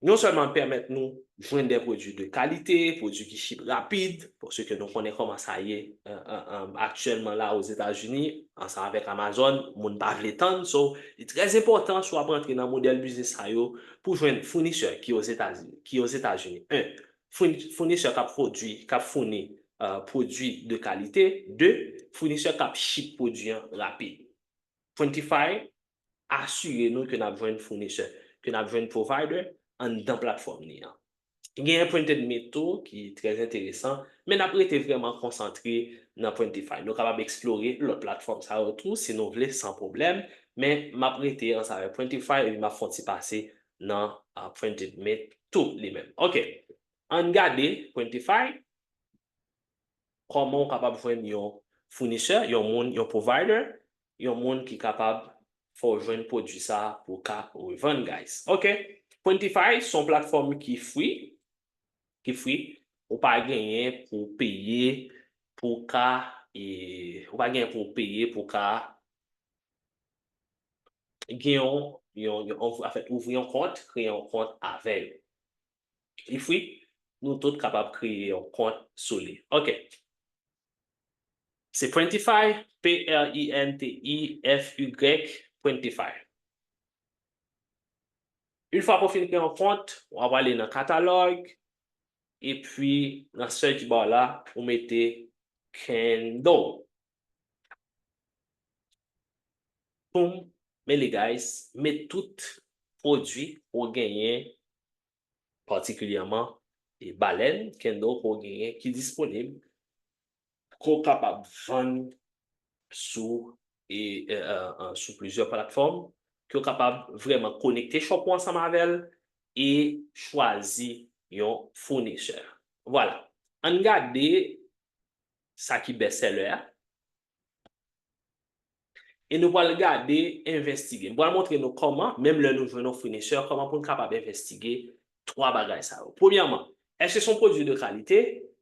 non sèlman l pèmèt nou jwenn de pwodui de kalite, pwodui ki ship rapid, paske nou konnen kòman sa ye, e, e, e, aktyèlman la Ozetazini, ansanm avèk Amazon, moun pa vle tann. So, li trè enpòtan si w ap rantre nan modèl biznis sa yo pou jwenn founisè ki Ozetazini, ki Ozetazini. En, founi-, founisè k ap pwodui, k ap founi, e, pwodui de kalite. De, founisè k ap ship pwodui an rapid. Printify asire nou ke n ap jwenn founisè, ke n ap jwenn provider anndan platfòm li an. Gen Printed Made tou ki trè enteresan, men n ap rete vrèman konsantre nan Printify. Nou kapab eksplore lòt platfòm sa yo tou si nou vle san pwoblèm, men m ap rete ansanm avèk Printify epi m ap fè yon ti pase nan, a, Printed Made tou li menm. Ok, ann gade Printify. Kòman w kapab jwenn yon founisè, yon moun, yon provider, yon moun ki kapab fè w jwenn pwodui sa a pou w ka revann, guys. Ok, Printify se yon platfòm ki free, ki free. Ou pa genyen pou w peye, pou w ka, e, ou pa genyen pou w peye, pou w ka gen yon, yon, yon, anfèt, ouvri yon kont, kreye yon kont avè yo. Li free, nou tout kapab kreye yon kont sou li. Ok. Se Printify, P R I N T I F Y, Printify. Yon fwa ke w fin kreye yon kont, w ap ale nan katalòg, epi nan search bar la, ou mete Kendo. Boom, men li, guys, met tout pwodui ke w genyen, patikilyèman e balèn, candle ke w genyen ki disponib, ke w kapab vann sou, e, e, e, e, sou plizyè platfòm, ke w kapab vrèman konekte shop ou ansanm avè l e chwazi yon founisè. Vwala. Ann gade sa ki best seller a. E nou pral gade, envestige. M pral montre nou kòman, menm lè nou jwenn yon founisè, kòman pou n kapab envestige twa bagay sa yo. Premyèman, èske se yon pwodui de kalite?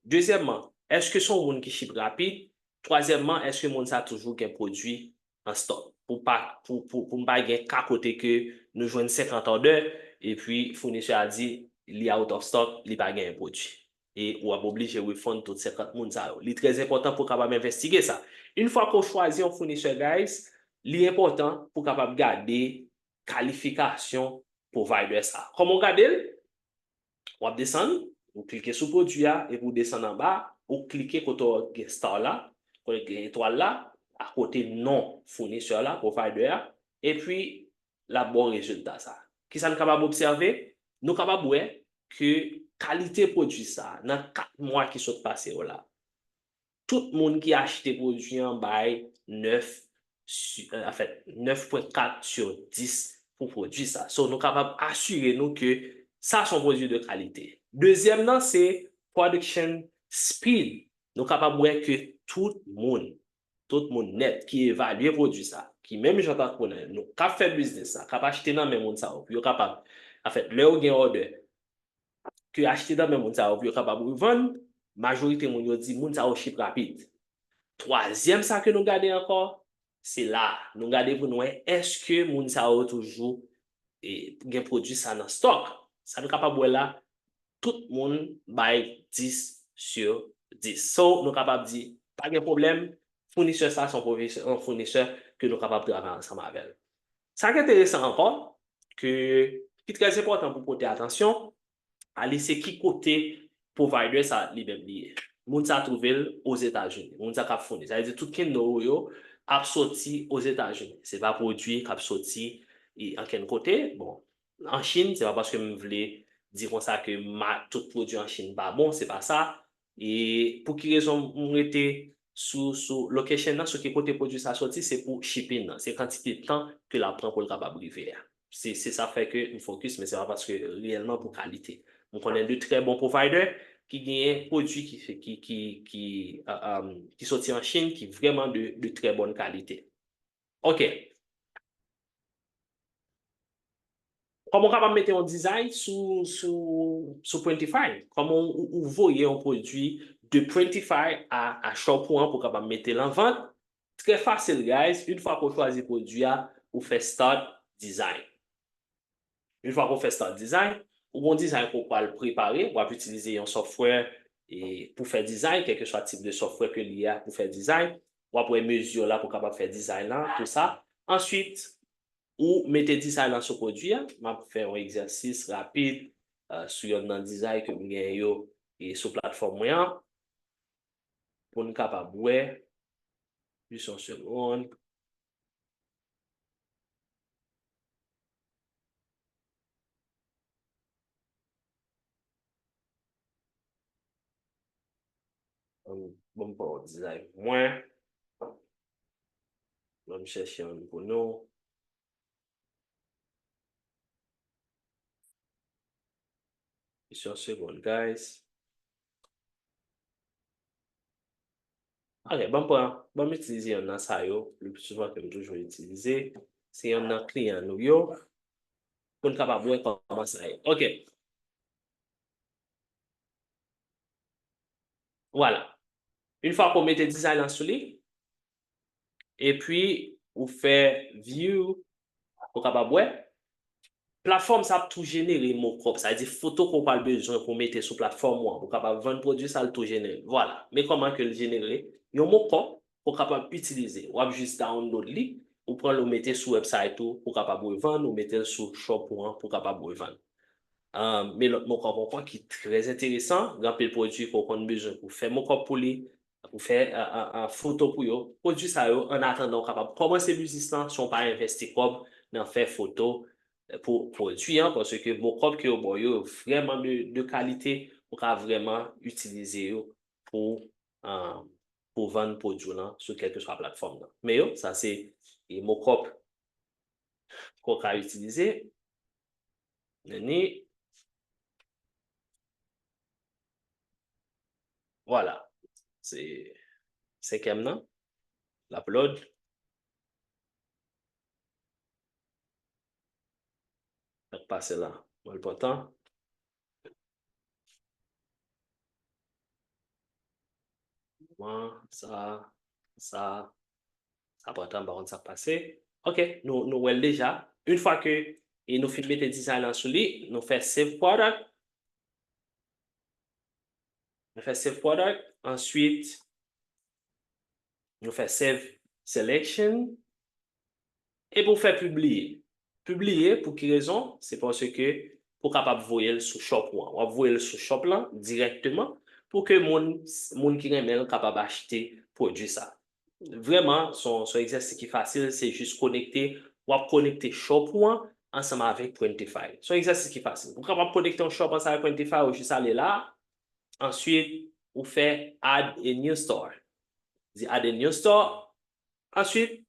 Dezyèmman, èske se yon moun ki ship rapid? Twazyèmman, èske moun sa toujou gen pwodui an stock? Pou pa, pou, pou, pou n pa gen ka kote ke nou jwenn senkant order, epi founisè a di li out of stock, li pa genyen pwodui. E w ap oblije refund tout senkant moun sa yo. Li trè enpòtan pou w kapab envestige sa. Yon fwa ke w chwazi yon founisè, guys, li enpòtan pou w kapab gade kalifikasyon provider sa. Kòman w gade l? W ap desann, ou klike sou pwodui a, epi w desann anba, ou klike kote w gen star la, kote gen etwal la, akote non founisè la, provider a, epi l ap ba w rezilta sa. Kisa n kapab obsève? Nou kapab wè ke kalite pwodui sa, nan kat mwa ki sot pase yo la, tout moun ki achte pwodui an bay nèf, anfèt, nèf pwen kat sou dis pou pwodui sa. So, nou kapab asire nou ke sa se yon pwodui de kalite. Dezyèm nan, se production speed. Nou kapab wè ke tout moun, tout moun nèt ki evalye pwodui sa, ki menm jan tankou nou, k ap fè biznis sa, k ap achte nan men moun sa yo, pou yo kapab, anfèt, lè yo gen order, ke achte nan men moun sa yo pou yo kapab revann, majorite moun yo di moun sa yo ship rapid. Twazyèm sa ke nou gade ankò, se la. Nou gade pou nou wè èske moun sa yo toujou, e, gen pwodui sa nan stock. Sa nou kapab wè la, tout moun bay dis sou dis. So, nou kapab di, pa gen pwoblèm, founisè sa se yon pwofesyon-, yon founisè ke nou kapab travay ansanm avè l. Sa ki enteresan ankò, ke, ki trè enpòtan pou pote atansyon, a li se ki kote provider sa li menm li ye. Moun sa twouve l Ozetazini. Moun sa k ap founi. Sa vle di tout candle ou yo ap soti Ozetazini. Se pa pwodui k ap soti, e, ankenn kote. Bon, an Chin, se pa paske m vle di konsa ke ma-, tout pwodui an Chin pa bon, se pa sa. E pou ki rezon m rete sou, sou location nan, sou ki kote pwodui sa soti, se pou shipping nan. Se kantite tan ke l ap pran pou l kapab rive a. Se, se sa fè ke m focus, men se pa paske reyèlman pou kalite. M konnen de trè bon provider ki genyen pwodui ki, ki, ki, ki, uh, um, ki soti an Chin, ki vrèman de, de trè bòn kalite. Ok. Kòman w kapab mete yon design sou, sou, sou Printify? Kòman ou, ou voye yon pwodui de Printify a, a shop ou an pou w kapab mete l an vant? Trè fasil, guys. Yon fwa ke w chwazi pwodui a, ou fè start design. Yon fwa ke w fè start design, ou gon design ke w pral prepare, w ap itilize yon software, e, pou fè design, kèlkeswa tip de software ke li ye a pou fè design. W ap wè mezi la pou w kapab fè design lan, tou sa. Answit, ou mete design lan sou pwodui a. M ap fè yon egzèsis rapid, eh, sou yonn nan design ke m genyen yo, e, sou platfòm mwen an. Pou n kapab wè, jis yon segonn. Ban m, ban m pran yon design pou mwen. Ban m chèche youn pou nou. Jis yon segonn, guys. Ok, ban m pran, ban m itilize youn nan sa yo, le pli souvan ke m toujou itilize. Se youn nan kliyan nou yo, pou n kapab wè kòman sa ye. Ok. Vwala. Yon fwa ke w mete design lan sou li, epi ou fè view, ou kapab wè, platfòm sa ap tou jenere mockup, sa vle di foto ke w pral bezwen pou w mete sou platfòm ou an, pou w kapab vann pwodui sa, l tou jenere. Vwala. Men kòman ke l jenere yon mockup ke w kapab itilize. W ap jis download li, ou pran l, ou mete sou website ou, pou w kapab revann, ou mete l sou shop ou an, pou w kapab revann. Ah, men lòt mockup ankò ki trè enteresan, gen anpil pwodui ke w konn bezwen pou fè mockup pou li, pou fè, ah, ah, ah, foto pou yo. Pwodui sa yo, an atandan w kapab kòmanse biznis lan, san w pa envesti kòb nan fè foto, pou pwodui an, paske mockup ke yo ba w yo vrèman de, de kalite, ou ka vrèman itilize yo pou, um, pou vann pwodui w lan sou kèlkeswa platfòm nan. Men yo, sa se e mockup ke w ka itilize. Ni, vwala. Se senkyèm nan. L ap load. Sa k pase la? Mwen l pran tan. Mwen, sa, sa, sa pran tan, m pa konn sa k pase. Ok, nou, nou wè l deja. Yon fwa ke e nou fin mete dizay lan sou li, nou fè save product. Nou fè save product. Answit, nou fè save selection. Epi w fè pibliye. Pibliye pou ki rezon? Se paske pou w kapab voye l sou shop ou an. W ap voye l sou shop lan dirèkteman pou ke moun, moun ki renmen l kapab achte pwodui sa. Vrèman, se yon, se yon egzèsis ki fasil, se jis konekte, w ap konekte shop ou an ansanm avèk Printify. Se yon egzèsis ki fasil. Ou kapab konekte yon shop ansanm avèk Printify, ou jis ale la, answit, ou fè add a new store. Di add a new store, answit,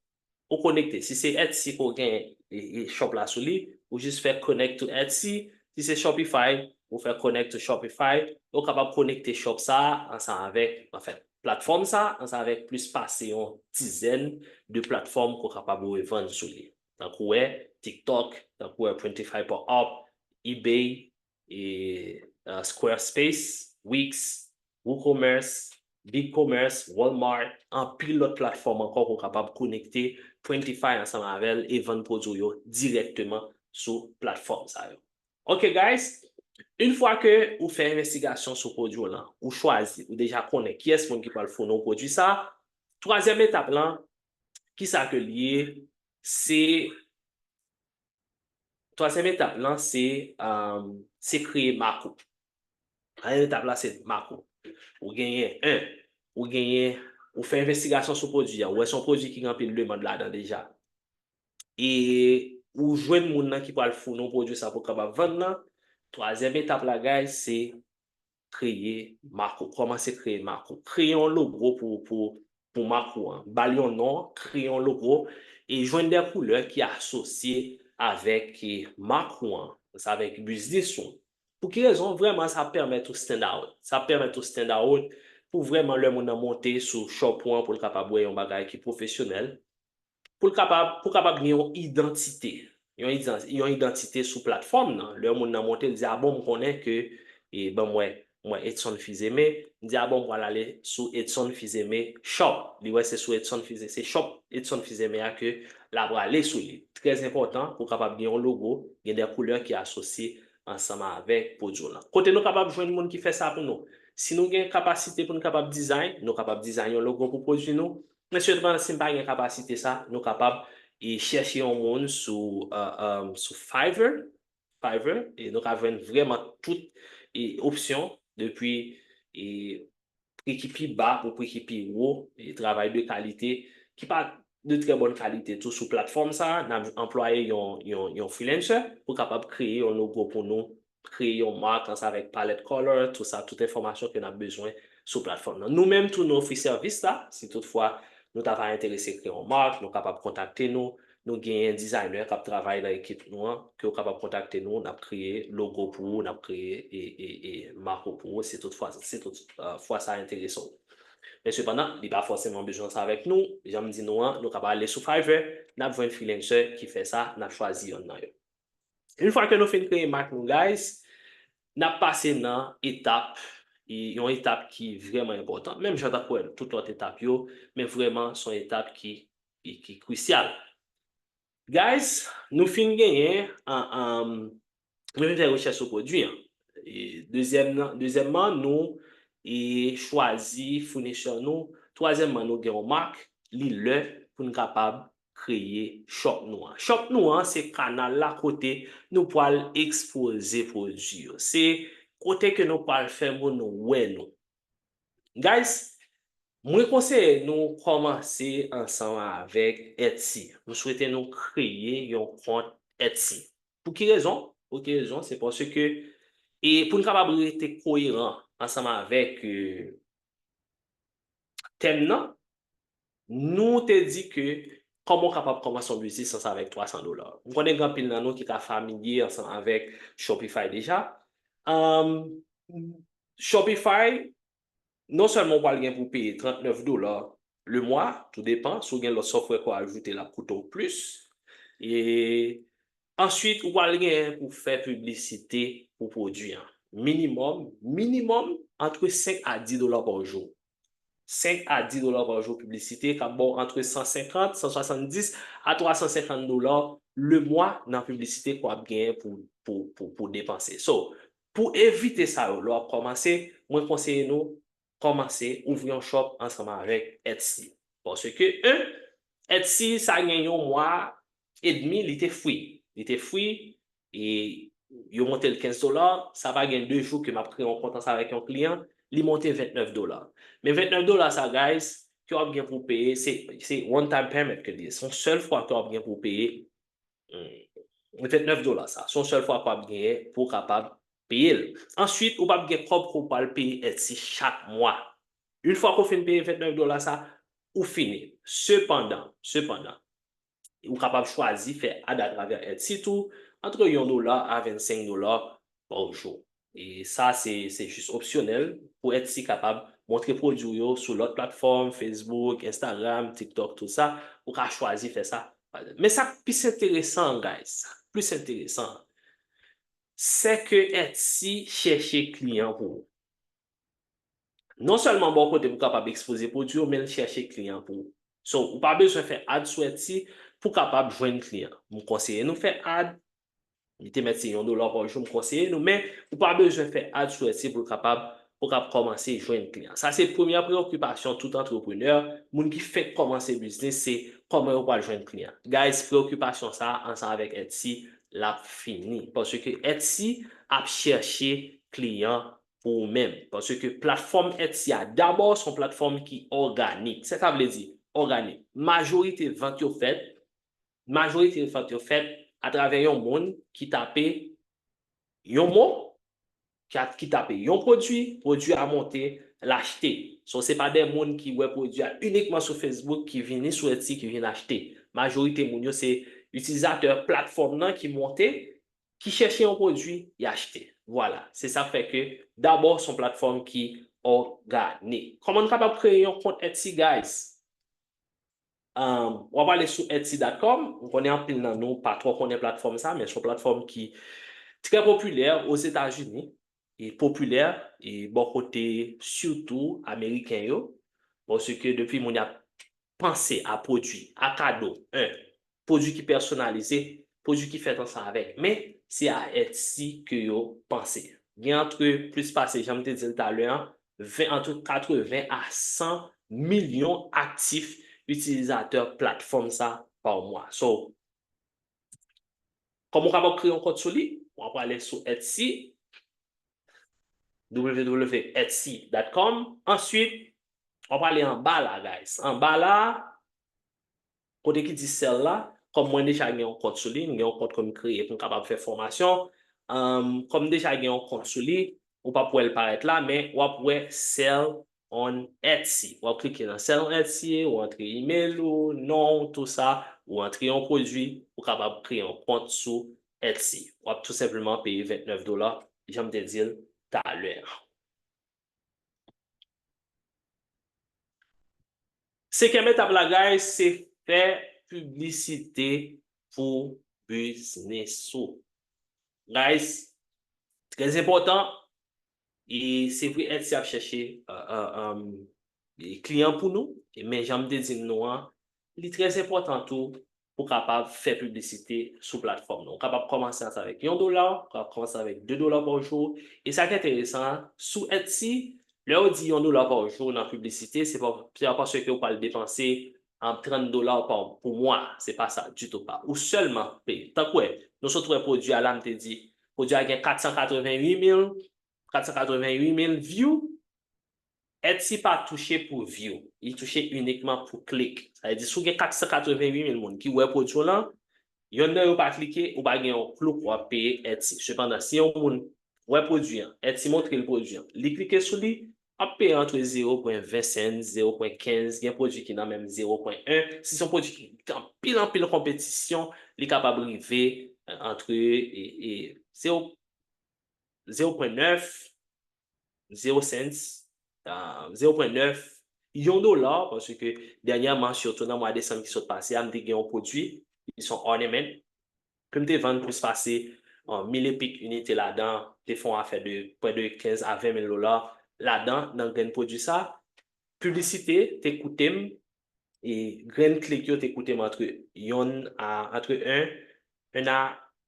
ou konekte. Si se Etsy ke w gen e, e shop la sou li, ou jis fè connect to Etsy. Si se Shopify, ou fè connect to Shopify. Ou kapab konekte shop sa a ansanm avèk, anfen, platfòm sa a ansanm avèk plis pase yon dizèn de platfòm ke w kapab revann sou li. Tankou wè TikTok, tankou wè Printify Pop Up, eBay, e, uh, Squarespace, Wix, WooCommerce, BigCommerce, Walmart, anpil lòt platfòm ankò ke w kapab konekte Printify ansanm avè l e vann pwodui w yo dirèkteman sou platfòm sa yo. Ok, guys, yon fwa ke ou fè envestigasyon sou pwodui w lan, ou chwazi, ou deja konnen kiyès moun ki pral founi w pwodui sa, twazyèm etap lan, kisa ke l ye? Se Twazyèm etap lan, se, um, se kreye mak ou. Twazyèm etap la, se mak ou. Ou genyen, en, ou genyen, ou fè envestigasyon sou pwodui a, ou wè se yon pwodui ki gen anpil demann ladan deja. E ou jwenn moun nan ki pral founi w pwodui sa pou w kapab vann nan. Twazyèm etap la, guys, se kreye mak ou. Kòmanse kreye mak ou. Kreye yon logo pou, pou, pou mak ou an. Ba l yon non, kreye yon logo, e jwenn de koulè ki asosye avèk, e, mak ou an, sa avèk biznis ou. Pou ki rezon? Vrèman, sa ap pèmèt ou stand out. Sa ap pèmèt ou stand out pou vrèman lè moun nan monte sou shop ou an pou l kapab wè yon bagay ki pwofesyonèl. Pou l kapab, pou kapab gen yon idantite. Yon idan-, yon idantite sou platfòm nan. Lè moun nan monte, l di, "A bon, m konnen ke, e, ban m wè, m wè Edson Fils-Aimé." M di, "A bon, m pral ale sou Edson Fils-Aimé Shop." Li wè se sou Edson Fils-, se Shop Edson Fils-Aimé a ke l ap prale sou li. Trè enpòtan pou kapab gen yon logo, gen de koulè ki asosye ansanm avèk pwodui w lan. Kote nou kapab jwenn moun ki fè sa pou nou? Si nou gen kapasite pou nou kapab design, nou kapab design yon logo pou pwodui nou. Men sèlman si n pa gen kapasite sa, nou kapab e chèche yon moun sou, uh, um, sou Fiverr. Fiverr, e nou ka jwenn vrèman tout e opsyon, depi e pri ki pi ba pou pri ki pi wo, e travay de kalite, ki pa de trè bòn kalite tou sou platfòm sa a. N ap anplwaye yon, yon, yon freelancer pou kapab kreye yon logo pou nou, kreye yon mak ansanm avèk palette color, tout sa, tout enfòmasyon ke n ap bezwen sou platfòm nan. Nou menm tou, nou ofri sèvis la. Si toutfwa nou ta va enterese kreye yon mak, nou kapab kontakte nou. Nou genyen designer k ap travay nan ekip nou an, ke w kapab kontakte nou, n ap kreye logo pou ou, n ap kreye e, e, e mak ou pou ou, si toutfwa, si tout, uh, fwa sa enterese w. Men sepandan, li pa fòseman bezwen sa avèk nou. Jan m di nou an, nou kapab ale sou Fiverr, n ap jwenn freelancer ki fè sa, n ap chwazi yonn nan yo. Yon fwa ke nou fin kreye mak nou, guys, n ap pase nan etap, e yon etap ki vrèman enpòtan. Menm jan tankou tout lòt etap yo, men vrèman se yon etap ki, ki, ki krisyal. Guys, nou fin genyen, an, an, nou fin fè rechèch sou pwodui an. E dezyèm nan, dezyèmman, nou e chwazi founisè nou. Twazyèmman, nou gen yon mak. Li lè pou n kapab kreye shop nou an. Shop nou an, se kanal la kote nou pral ekspoze pwodui yo. Se kote ke nou pral fè moun wè nou. Guys, mwen konseye nou kòmanse ansanm avèk Etsy. M swete nou kreye yon kont Etsy. Pou ki rezon? Pou ki rezon? Se paske, e pou n kapab rete koyeran ansanm avèk, e, tèm nan, nou te di ke kòman w kapab kòmanse yon biznis ansanm avèk twa san dola. M konnen gen anpil nan nou ki ka familye ansanm avèk Shopify deja. Um, Shopify, non sèlman w pral gen pou w peye trannèf dola le mwa, tou depan, si w gen lòt software ke w ajoute, l ap koute w plis. E answit, ou pral gen pou w fè piblisite pou pwodui an. Minimòm, minimòm, antre senk a dis dola pa jou. Senk a dis dola pa jou piblisite, k ap ba w antre san senkant, san swasanndis a twa san senkant dola le mwa nan piblisite ke w ap genyen pou, pou, pou, pou depanse. So, pou evite sa yo, lè w ap kòmanse, mwen konseye nou, kòmanse ouvri yon shop ansanm avèk Etsy. Paske, en, Etsy, sa gen yon mwa edmi, li te free. Li te free, e yo monte l kenz dola, sa pa gen de jou ke m ap kreye yon kont ansanm avèk yon kliyan, li monte ventnèf dola. Men ventnèf dola sa, guys, ke w ap gen pou w peye, se, se one time payment ke li ye. Se yon sèl fwa ke w ap gen pou w peye, hmm, ventnèf dola sa. Se yon sèl fwa ke w ap genyen pou w kapab peye l. Answit, ou p ap gen kòb ke w pral peye Etsy chak mwa. Yon fwa ke w fin peye ventnèf dola sa, ou fini. Sepandan, sepandan, ou kapab chwazi fè ad atravè Etsy tou, antre yon dola a vennsenk dola pa jou. E sa, se, se jis opsyonèl pou Etsy kapab montre pwodui w yo sou lòt platfòm, Facebook, Instagram, TikTok, tout sa. Ou ka chwazi fè sa. Men sa k plis enteresan, guys, sa k plis enteresan, se ke Etsy chèche kliyan pou ou. Non sèlman ba w kote pou w kapab ekspoze pwodui w, men l chèche kliyan pou ou. So, ou pa bezwen fè ad sou Etsy pou w kapab jwenn kliyan. M konseye nou fè ad. Li te mèt se yon dola pa jou, m konseye nou, men ou pa bezwen fè ad sou Etsy pou l kapab, pou w kapab kòmanse jwenn kliyan. Sa se premyè preyokipasyon tout antreprenè, moun ki fenk kòmanse biznis, se kòman yo pral jwenn kliyan. Guys, preyokipasyon sa a, ansanm avèk Etsy, l ap fini. Paske Etsy ap chèche kliyan pou ou menm. Paske platfòm Etsy a, dabò, se yon platfòm ki òganik. Sa sa vle di, òganik? Majorite vant yo fèt, majorite vant yo fèt atravè yon moun ki tape yon mo, ki a, ki tape yon pwodui, pwodui a monte, l achte. So, se pa de moun ki wè pwodui a inikman sou Facebook, ki vini sou Etsy, ki vin achte. Majorite moun yo se itilizatè platfòm nan ki monte, ki chèche yon pwodui, y achte. Vwala, se sa k fè ke dabò se yon platfòm ki òganik. Kòman n kapab kreye yon kont Etsy, guys? Um, w ap ale sou Etsy dot com. M konnen anpil nan nou pa twò konnen platfòm sa, men se yon platfòm ki trè popilè Ozetazini, e popilè, e bò kote sitou Ameriken yo, paske depi moun y ap panse a pwodui, a kado, en, pwodui ki pèsonalize, pwodui ki fèt ansanm avèk, men se a Etsy ke yo panse. Gen antre plis pase, jan m te di l talè an, ven, antre katreven a san milyon aktif itilizatè platfòm sa pa mwa. So, kòman w kapab kreye yon kont sou li? W ap prale sou Etsy, w w w etsy dot com. Answit, w ap prale anba la, guys. Anba la, kote ki di sell la, kòm mwen deja gen yon kont sou li, m gen yon kont ke m kreye pou m kapab fè fòmasyon. Anm, kòm m deja gen yon kont sou li, ou p ap wè l parèt la, men w ap wè sell on Etsy. W ap klike nan sell on Etsy, ou antre email ou, non w, tou sa, ou antre yon pwodui, ou kapab kreye yon kont sou Etsy. W ap tou senpleman peye ventnèf dola, jan m te di l talè a. Senkyèm etap la, guys, se fè piblisite pou biznis ou. Guys, trè enpòtan, e se vre Etsy ap chèche, euh, euh, euh, e kliyan pou nou, e men jan m te di n nou an, li trè enpòtan tou pou w kapab fè piblisite sou platfòm nan. Ou kapab kòmanse avèk yon dola, ou kapab kòmanse avèk de dola pa jou. E sa k enteresan an, sou Etsy, lè yo di yon dola pa jou nan piblisite, se pa, se pa paske ou pral depanse, um, trant dola pa, pou mwa. Se pa sa ditou pa. Ou sèlman peye. Tankou wè, nou sot wè pwodui a la, m te di, pwodui a gen kat san katreven uit mil, kat san katreven uit mil view, Etsy pa touche pou view, li touche inikman pou klik. Sa vle di, si w gen kat san katreven uit mil moun ki wè pwodui w lan, Yonn nan yo pa klike, ou pa gen yon klou pou w ap peye Etsy. Sepandan, si yon moun wè pwodui an, Etsy montre l pwodui an, li klike sou li, w ap peye antre zewo pwen ven cents, zewo pwen kenz, gen pwodui ki nan menm zewo pwen en. Si se yon pwodui ki gen anpil, anpil konpetisyon, li kapab rive, eh, antre, e, e, zewo, zewo pwen nèf, zewo cents, ah, zewo pwen nèf, yon dola, paske dènyèman, sitou nan mwa desanm ki sot pase a, m te gen yon pwodui, ki se yon ornament, ke m te vann plis pase, ah, mil e pik inite ladan, te fè yon afè de près de kenz a ven mil dola ladan, nan grenn pwodui sa. Piblisite te koute m, e grenn klik yo te koute m antre yonn a, antre en, en a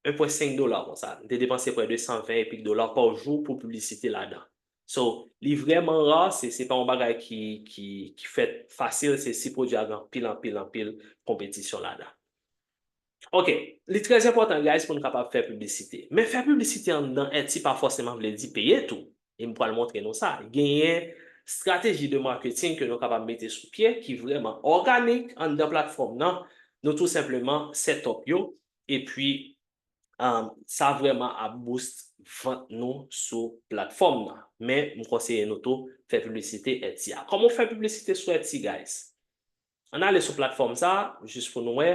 en pwen senk dola konsa. M te depanse près de san ven e pik dola pa jou pou piblisite ladan. So, li vrèman ra, se, se pa yon bagay ki, ki, ki fèt fasil, se si pwodui a gen anpil, anpil, anpil konpetisyon ladan. Ok, li trè enpòtan, guys, pou nou kapab fè piblisite. Men fè piblisite anndan Etsy pa fòseman vle di peye tou. E m pral montre nou sa. Genyen estrateji de marketing ke nou kapab mete sou pye ki vrèman òganik anndan platfòm nan. Nou tou senpleman set up yo. Epi, um, sa vrèman ap boost vant nou sou platfòm nan. Men, m konseye nou tou fè piblisite Etsy a. Kòman w fè piblisite sou Etsy, guys? Ann ale sou platfòm sa, jis pou nou wè.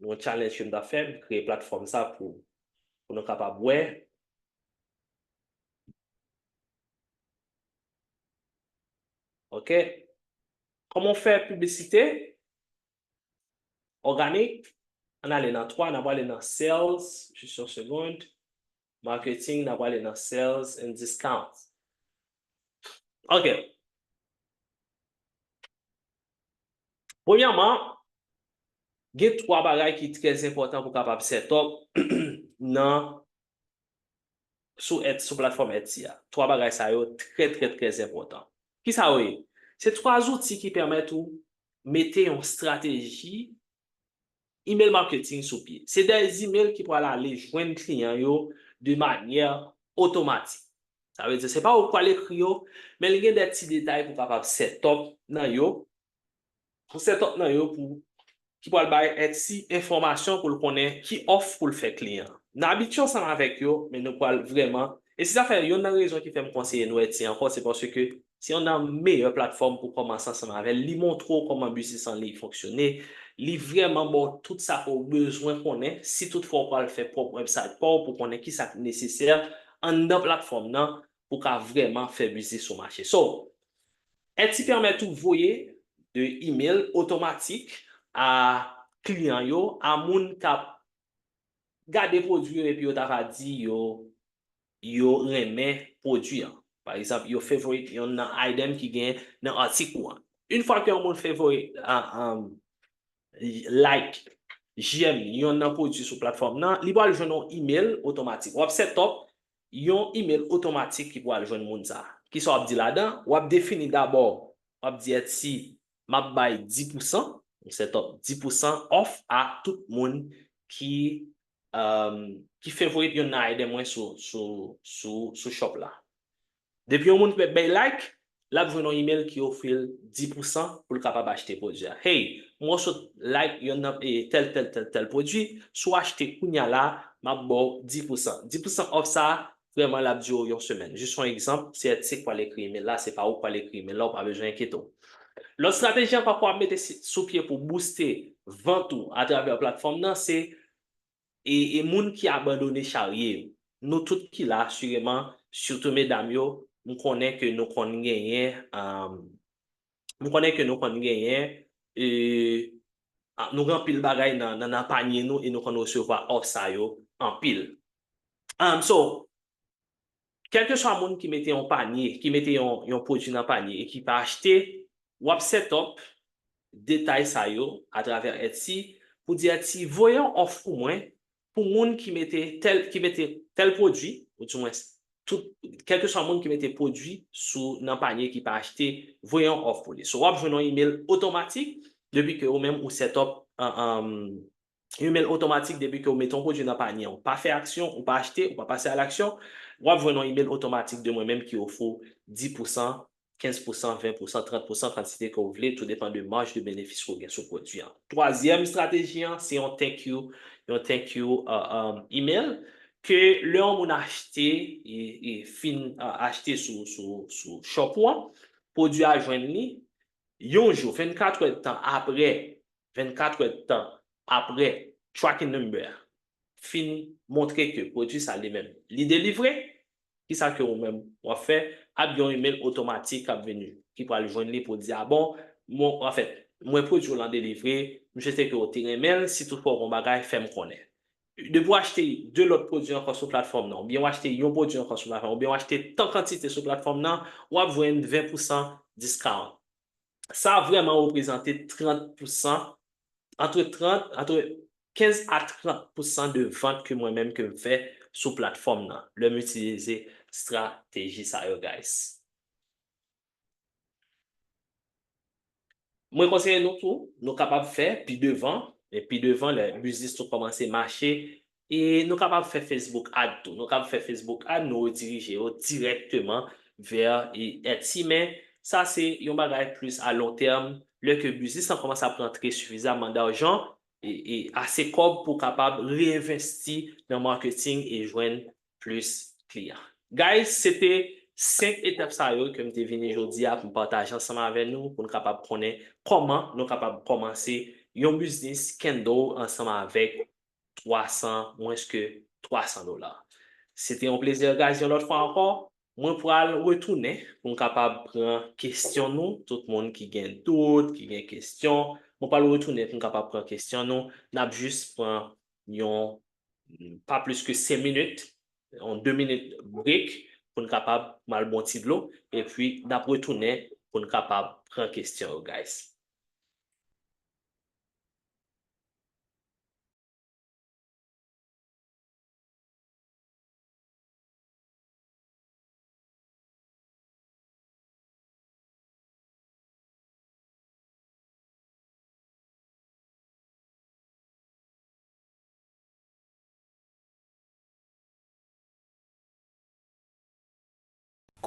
Yon challenge ke m t ap fè, m kreye platfòm sa pou, pou nou kapab wè. Ok. Kòman w fè piblisite òganik? Ann ale nan twa, n ap ale nan sales, jis yon segond. Marketing, n ap ale nan sales and discount. Ok. Premyèman, gen twa bagay ki trè enpòtan pou kapab set up nan, sou Etsy, sou platfòm Etsy a. Twa bagay sa yo trè, trè, trè enpòtan. Kisa yo ye? Se twa zouti ki pèmèt ou mete yon estrateji email marketing sou pye. Se de email ki pral ale jwenn kliyan yo de manyè otomatik. Sa vle di, se pa ou k pral ekri yo, men li gen de ti detay pou kapab set up nan yo, pou set up nan yo, pou, ki pral bay Etsy enfòmasyon pou l konnen ki òf pou l fè kliyan. N abitye ansanm avèk yo, men nou pral vrèman, e se sa fè yonn nan rezon ki fè m konseye nou Etsy ankò, se paske se yonn nan meyè platfòm pou kòmanse ansanm avè l. Li montre w kòman biznis an liy fonksyone. Li vrèman ba w tout sa ke w bezwen konnen. Si toutfwa w pral fè pwòp website pa w pou konnen kisa k nesesè anndan platfòm nan pou w ka vrèman fè biznis ou mache. So, Etsy pèmèt ou voye de email otomatik a kliyan yo, a moun k ap gade pwodui yo epi yo ta va di yo, yo renmen pwodui an. Pa egzanp, yo favorite yonn nan item ki gen nan atik ou an. Yon fwa ke yon moun favorite, ah, um, like, j'aime yonn nan pwodui sou platfòm nan, li pral jwenn yon email otomatik. W ap set up yon email otomatik ki pral jwenn moun sa. Kisa w ap di ladan? W ap defini dabò, w ap di Etsy, m ap bay dis pousan, yon set up dis pousan off a tout moun ki, um, ki favorite yonn nan item mwen sou, sou, sou, sou shop la. Depi yon moun bay like, l ap jwenn yon email ki ofri l dis pousan pou l kapab achte pwodui a. Hey, mwen sot like yonn nan, e, tèl, tèl, tèl, tèl pwodui, si w achte kounya la, m ap ba w dis pousan. Dis pousan off sa, vrèman, l ap dire w yon semèn. Jis yon egzanp, se Etsy k pral ekri email la, se pa ou k pral ekri email la, ou pa bezwen enkyete w. Lòt estrateji ankò ke w ap mete si, sou pye pou booste vant ou atravè platfòm nan, se e, e moun ki abandone charye yo. Nou tout ki la, asireman, sitou medam yo, m konnen ke nou konn genyen, um, m konnen ke nou konn genyen, e, a, nou gen anpil bagay nan, nan, nan panye nou e nou konn resevwa òf sa yo anpil. Um, so, kèlkeswa moun ki mete yon panye, ki mete yon, yon pwodui nan panye e ki pa achte, w ap set up detay sa yo atravè Etsy pou di Etsy, voye yon òf pou mwen, pou moun ki mete tèl, ki mete tèl pwodui, ou dimwens, tout, kèlkeswa moun ki mete pwodui sou, nan panye ki pa achte, voye yon òf pou li. So, w ap jwenn yon email otomatik depi ke ou menm ou set up, um, um, email otomatik depi ke ou mete yon pwodui nan panye, ou pa fè aksyon, ou pa achte, ou pa pase a laksyon, w ap jwenn yon email otomatik de mwen menm ki ofri w dis pousan kenz pousan, ven pousan, trant pousan, kantite ke w vle, tou depan de maj de benefis ke w gen sou pwodui an. Twazyèm estrateji an, se yon thank you, yon thank you, uh, um, email ke lè yon moun achte, e, e fin, uh, achte sou, sou, sou shop ou an, pwodui a jwenn li, yon jou, vennkat è de tan apre, vennkat è de tan apre tracking number a fin montre ke pwodui sa li menm, li delivre, kisa ke ou menm w ap fè? Ap gen yon email otomatik k ap vini, ki pral jwenn li pou di, "A bon, mwen, anfèt, mwen pwodui w lan delivre, m swete ke w te renmen l, si toutfwa w gen yon bagay, fè m konnen." Depi w achte de lòt pwodui ankò sou platfòm nan, oubyen w achte yon pwodui ankò sou platfòm, oubyen w achte tan kantite sou platfòm nan, w ap jwenn ven pousan discount. Sa vrèman reprezante trant pousan, antre trant, antre kenz a trant pousan de vant ke mwen menm ke m fè sou platfòm nan, lè m itilize estrateji sa yo, guys. Mwen konseye nou tou, nou kapab fè pi devan, e pi devan, lè biznis nou kòmanse mache, e nou kapab fè Facebook ad tou. Nou kapab fè Facebook ad, nou redirije yo dirèkteman vè, e, Etsy, men sa se yon bagay plis a lon tèm, lè ke biznis lan kòmanse ap rantre sifizaman dajan, e, e ase kòb pou w kapab reenvesti nan marketing e jwenn plis kliyan. Guys, se te senk etap sa yo ke m te vini jodi a pou m pataje ansanm avè nou, pou n kapab konnen kòman nou kapab kòmanse yon biznis candle ansanm avèk twa san, mwens ke twa san dola. Se te yon plezi, guys, yon lòt fwa ankò. Mwen pral retounen pou m kapab pran kesyon nou, tout moun ki gen dout, ki gen kesyon. Mwen pral retounen pou m kapab pran kesyon nou. N ap jis pran yon, pa plis ke senk minit, yon de minit break pou n kapab mal bon ti dlo, epi n ap retounen pou n kapab pran kesyon yo, guys.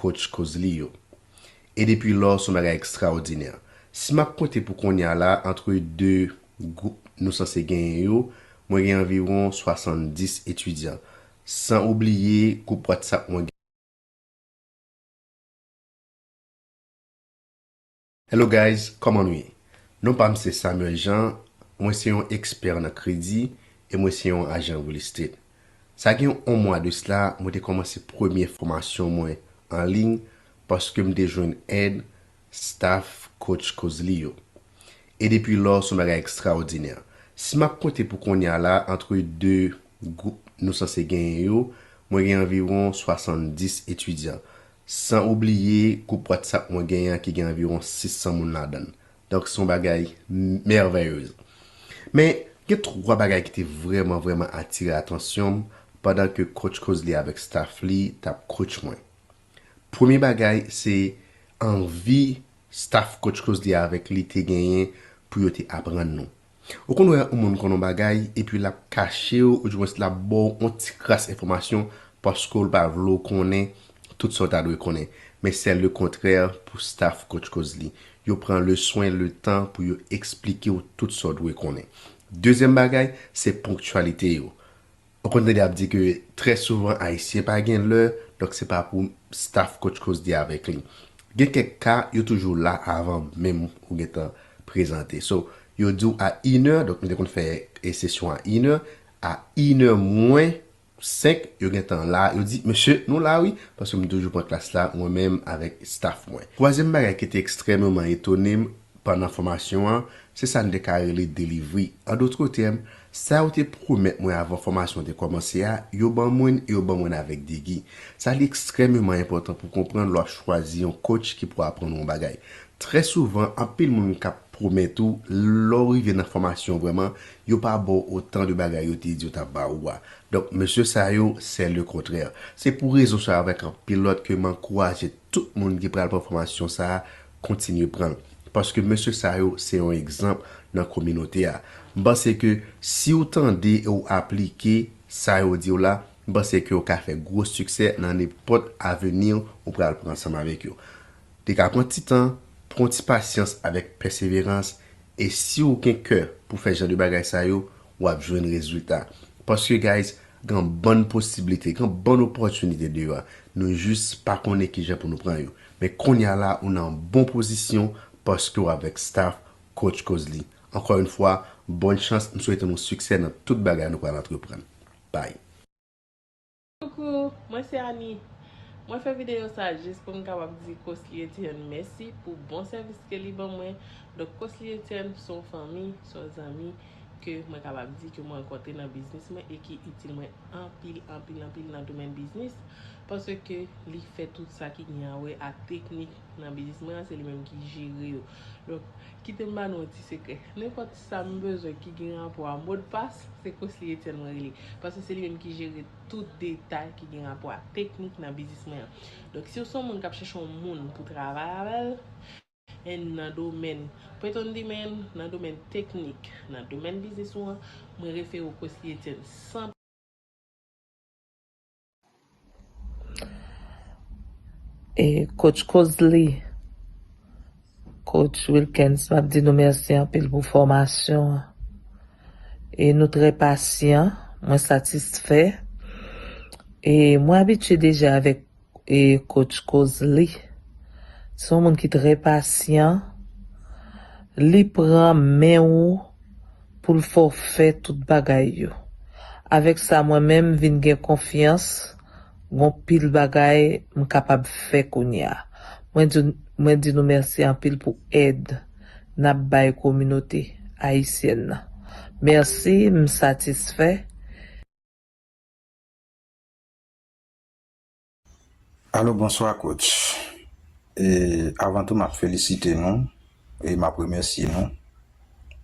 Coach Cozely yo. E depi lò, se yon bagay ekstraòdinè. Si m ap konte pou kounye a la, antre de gwoup nou sanse genyen yo, mwen gen anviwon swasanndis etidyan. San oubliye gwoup WhatsApp mwen gen. Hello guys, kòman nou ye? Non pa m se Samuel Jean, mwen se yon ekspè nan kredi e mwen se yon ajan real estate. Sa gen yon mwa de sila, mwen te kòmanse premye fòmasyon mwen an liy paske m te jwenn èd staff Coach Cozely yo. E depi lò, se yon bagay ekstraòdinè. Si m ap konte pou kounye a la, antre de gwoup nou sanse genyen yo, mwen gen anviwon swasanndis etidyan. San oubliye gwoup WhatsApp mwen genyen an ki gen anviwon sis san moun ladan l. Donk, se yon bagay mèvèyez. Men, gen twa bagay ki te vrèman, vrèman atire atansyon m pandan ke Coach Cozely avèk staff li t ap coach mwen. Premye bagay, se anvi staff Coach Cozely avèk li te genyen pou yo te aprann nou. Ou konn wè yon moun konn yon bagay, epi l ap kache w, oudimwens l ap ba w yon ti kras enfòmasyon paske l pa vle w konnen tout sa w ta dwe konnen. Men se le kontrè pou staff Coach Cozely. Yo pran le swen, le tan pou yo eksplike w tout sa w dwe konnen. Dezyèm bagay, se ponktyalite yo. Ou konn tande ap di ke trè souvan Ayisyen pa gen lè, donk se pa pou staff Coach Cozely avèk li. Gen kèk ka, yo toujou la avan menm ou gentan prezante. So, yo di w a inè, donk nou te konn fè e sesyon a inè, a inè mwen senk, yo gentan la, yo di, "Mesye, nou la wi," paske m toujou pran klas la, mwen menm avèk staff mwen. Twazyèm bagay ki te ekstrèmeman etone m, pandan fòmasyon an, se sa n te ka rele delivery. An dòt tèm, sa yo te pwomèt mwen avan fòmasyon an te kòmanse a, yo ban mwen l e yo ban mwen l avèk degi. Sa li ekstrèmeman enpòtan pou konprann lè w ap chwazi yon coach ki pou aprann ou yon bagay. Trè souvan, anpil moun k ap pwomèt ou, lè w rive nan fòmasyon vrèman, yo pa ba w otan de bagay yo te di yo t ap ba ou a. Donk, mesye sa yo, se le kontrè. Se pou rezon sa yo avèk anpil lòt ke m ankouraje tout moun ki pral pran fòmasyon sa a, kontinye pran l. Paske mesye sa yo se yon egzanp nan kominote a. M panse ke si w tande e w aplike sa yo di w la, m panse ke w ka fè gwo siksè nan nenpòt avni ou pral pran ansanm avèk yo. Li ka pran ti tan, pran ti pasyans avèk pèseverans, e si w gen kè pou fè jan de bagay sa yo, w ap jwenn rezilta. Paske, guys, gen bann posiblite, gen bann opòtinite deyò a. Nou jis pa konnen kijan pou nou pran yo. Men kounye a la, ou nan bon pozisyon paske w avèk staff Coach Cozely. Ankò yon fwa, bòn chans, m swete nou siksè nan tout bagay nou pral antreprann. Bye. Coucou, mwen se Annie. Mwen fè videyo sa jis pou m kapab di Cosly Etienne mèsi pou bon sèvis ke li ban mwen. Donk, Cosly Etienne se yon fanmi, se yon zanmi ke mwen kapab di ke mwen rankontre nan biznis mwen e ki itil mwen anpil, anpil, anpil nan domèn biznis, paske li fè tout sa ki gen a wè ak teknik nan biznis mwen an, se li menm ki jere yo. Donk, kite m ba nou yon ti sekrè. Nenpòt sa m bezwen ki gen rapò a modpas, se Cosly Etienne mwen rele. Paske se li menm ki jere tout detay ki gen rapò a teknik nan biznis mwen an. Donk, si w se yon moun k ap chèche yon moun pou travay avè l, e nan domèn, pou etan di men, nan domèn teknik, nan domèn biznis ou an, mwen refere w Cosly Etienne san E Coach Cozely, Coach Wilkens, m ap di nou mèsi anpil pou fòmasyon an. E nou trè pasyan, mwen satisfè. E mwen abitye deja avèk e Coach Cozely. Se yon moun ki trè pasyan. Li pran men w pou l fè w fè tout bagay yo. Avèk sa, mwen menm vin gen konfyans, gon pil bagay m kapab fè kounye a. Mwen di, mwen di nou mèsi anpil pou èd n ap bay kominote ayisyèn nan. Mèsi, m satisfè. Alo, bonswa coach. E avan tou, m ap felisite nou e m ap remèsye nou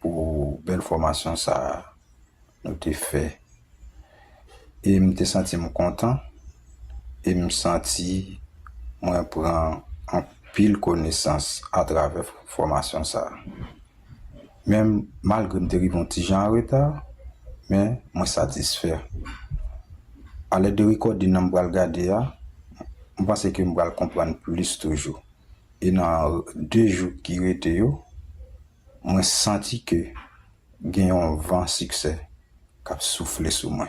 pou bèl fòmasyon sa a nou te fè. E m te santi m kontan e m santi mwen pran anpil konesans atravè fòmasyon sa a. Men, malgre m te rive yon ti jan an reta, men mwen satisfè. Alèd de recording nan m pral gade a, m panse ke m pral konprann plis toujou. E nan de jou ki rete yo, mwen santi ke gen yon van siksè k ap soufle sou mwen.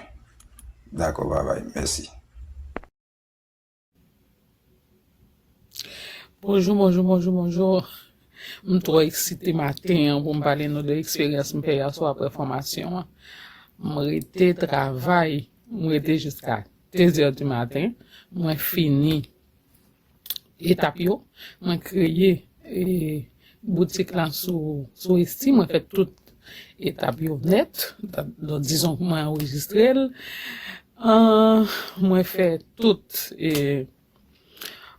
Dakò, babay, mèsi. Bonjou, bonjou, bonjou, bonjou. M twò eksite maten an pou m pale nou de eksperyans m fè yèswa apre fòmasyon an. M rete travay, m rete jiska de zè di maten. Mwen fini etap yo. Mwen kreye e, boutik la sou, sou Etsy. Mwen fè tout etap yo nèt. Donk, dizon mwen anrejistre l. An, mwen fè tout e,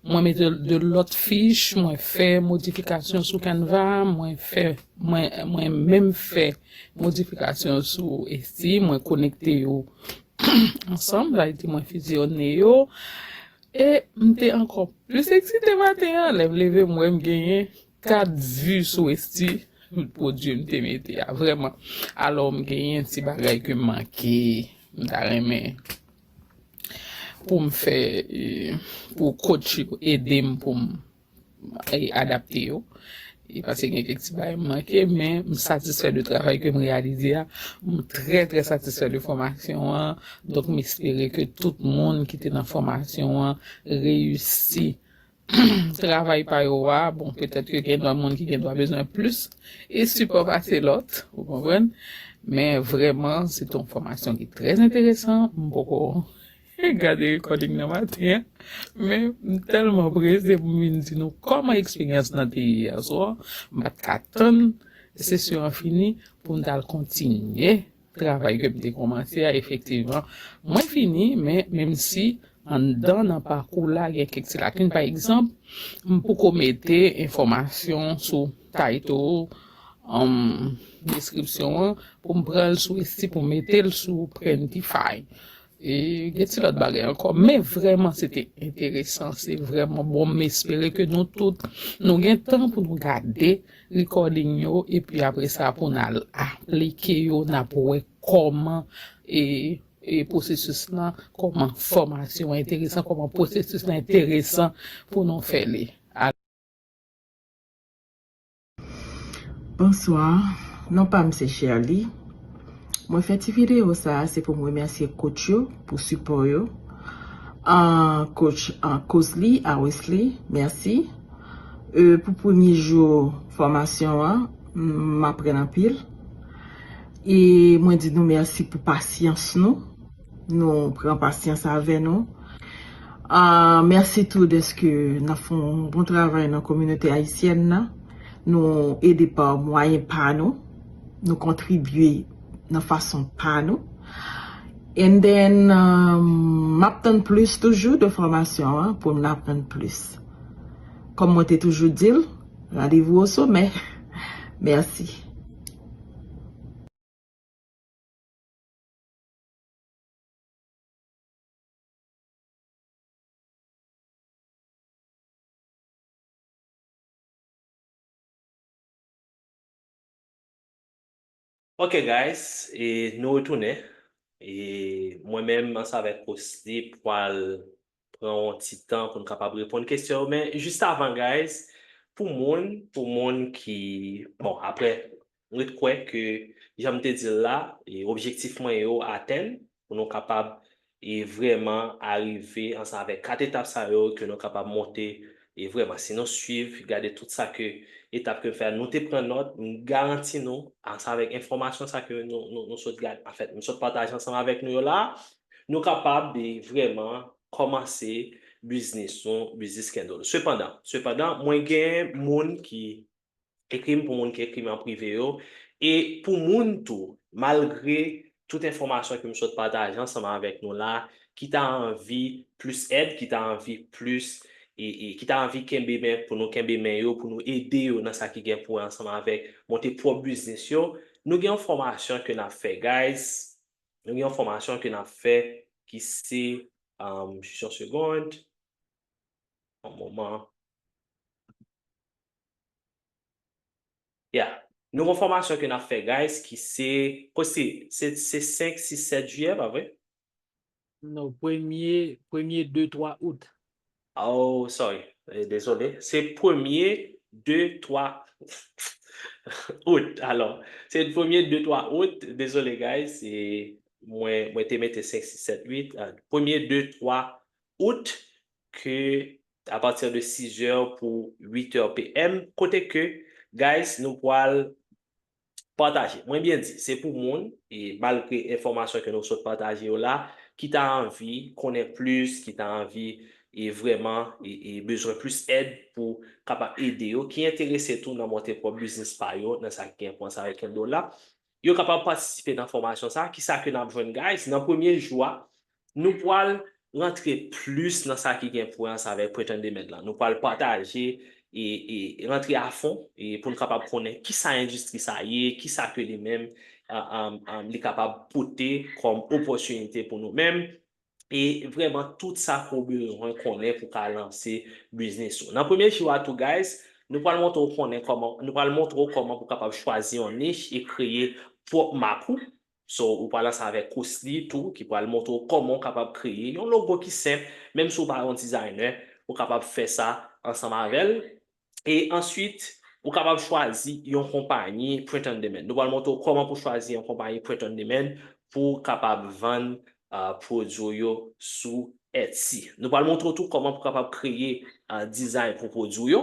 mwen mete de lòt fich, mwen fè modifikasyon sou Canva, mwen fè mwen mwen menm fè modifikasyon sou Etsy, mwen konekte yo ansanm, sa vle di mwen fizyone yo. E m te ankò plis eksite maten an, lè m leve m wè m genyen kat vi sou Etsy, pwodui m te mete a, vrèman. Alò m genyen ti bagay ke m manke, m ta renmen pou m fè, e, pou coach yo ede m pou m e, adapte yo. E paske gen kèk ti bagay m manke, men m satisfè de travay ke m reyalize a. M trè, trè satisfè de fòmasyon an. Donk, m espere ke tout moun ki te nan fòmasyon an reyisi travay pa yo a. Bon, petèt ke gen dwa moun ki gen dwa bezwen plis e sipò pase lòt, ou konprann? Men vrèman, se te yon fòmasyon ki trè enteresan. M poko gade recording nan maten an, men m tèlman prese pou m vin di nou kòman eksperyans nan te ye yèswa. M pa t ka tann sesyon an fini pou m t al kontinye travay ke m te kòmanse a. Efektivman, mwen fini, men menmsi anndan nan pakou la gen kèk ti lakin. Pa egzanp, m poko mete enfòmasyon sou title, um, deskripsyon an, pou m pran l sou Etsy pou m mete l sou Printify. E gen ti lòt bagay ankò, men vrèman se te enteresan, se vrèman bon. M espere ke nou tout nou gen tan pou nou gade recording yo, epi apre sa pou n al aplike yo, n ap wè kòman e, e pwosesis lan, kòman fòmasyon an enteresan, kòman pwosesis lan enteresan pou nou fè li. Bonswa, non pa m se Sherly. Mwen fè ti videyo sa a, se pou m remèsye coach yo pou sipò yo. Ah, coach, ah, Cosly, ah, Wesley, mèsi. Euh, pou premye jou fòmasyon an, m aprann anpil. E mwen di nou mèsi pou pasyans nou. Nou pran pasyans avè nou. Ah, mèsi tou dèske n ap fè yon bon travay nan kominote ayisyèn nan. Nou ede pa mwayen pa nou. Nou kontribye nan fason pa nou. And then, um, m ap tann plis toujou de fòmasyon an pou m aprann plis. Kòm mwen te toujou di l, randevou o somè. Mèsi. Ok, guys, e nou retounen. E mwen menm, ansanm avèk Cosly, pral pran yon ti tan pou n kapab reponn kesyon yo. Men, jis avan, guys, pou moun, pou moun ki, bon, apre, m ret kwè ke, jan m te di l la, e objektif mwen yo atenn, pou nou kapab e vrèman arive ansanm avèk kat etap sa yo ke nou kapab monte e vrèman si nou swiv, gade tout sa ke etap ke m fè a, nou te pran nòt, m garanti nou ansanm avèk enfòmasyon sa ke nou, nou, nou sot gade, anfèt, m sot pataje ansanm avèk nou yo la, nou kapab e vrèman kòmanse biznis nou, biznis candle. Sepandan, sepandan, mwen gen moun ki ekri m pou moun ki ekri m an prive yo. E pou moun tou, malgre tout enfòmasyon ke m sot pataje ansanm avèk nou la, ki ta anvi plis èd, ki ta anvi plis, e, e ki ta anvi kenbe men, pou nou kenbe men yo, pou nou ede yo nan sa ki gen pou wè ansanm avèk monte pwòp biznis yo, nou gen yon fòmasyon ke n ap fè, guys. Nou gen yon fòmasyon ke n ap fè ki se, um, jis yon segond, yon moman. Yeah. Nou gen yon fòmasyon ke n ap fè, guys, ki se, kote se, se, se senk, sis, sèt jiyè, pa vre? Non, premye, premye, de, twa out. Oh, sorry. Eh, dezole. Se premye, de, twa out. Alò, se premye, de, twa out. Dezole, guys. E mwen, mwen te mete senk, sis, sèt, uit. Ah, premye, de, twa out ke apati de sizè pou uitè P M, kote ke, guys, nou pral pataje. Mwen byen di, se pou moun, e malgre enfòmasyon ke nou sot pataje yo la, ki ta anvi konnen plis, ki ta anvi, e vrèman, e, e bezwen plis èd pou kapab ede yo, ki enterese tou nan monte pwòp biznis pa yo, nan sa ki gen pou ansanm avèk candle la, yo kapab patisipe nan fòmasyon sa. Kisa ke n ap jwenn, guys? Nan premye jou a, nou pral rantre plis nan sa ki gen pou wè ansanm avèk Print on Demand lan. Nou pral pataje e, e rantre a fon e pou n kapab konnen kisa endistri sa ye, kisa ke li menm, a, a, a, li kapab pote kòm opòtinite pou nou menm. E vrèman tout sa ke w bezwen konnen pou w ka lanse biznis ou. Nan premye jou a tou, guys, nou pral montre w konnen kòman, nou pral montre w kòman pou w kapab chwazi yon nich e kreye pwòp mak ou. So, ou pral ansanm avèk Cosly tou, ki pral montre w kòman w kapab kreye yon logo ki senp, menm si w pa yon designer, ou kapab fè sa ansanm avè l. E answit, ou kapab chwazi yon konpayi Print on Demand. Nou pral montre w kòman pou chwazi yon konpayi Print on Demand pou w kapab vann, ah, pwodui w yo sou Etsy. Nou pral montre w tou kòman pou w kapab kreye, ah, dizay pou pwodui w yo.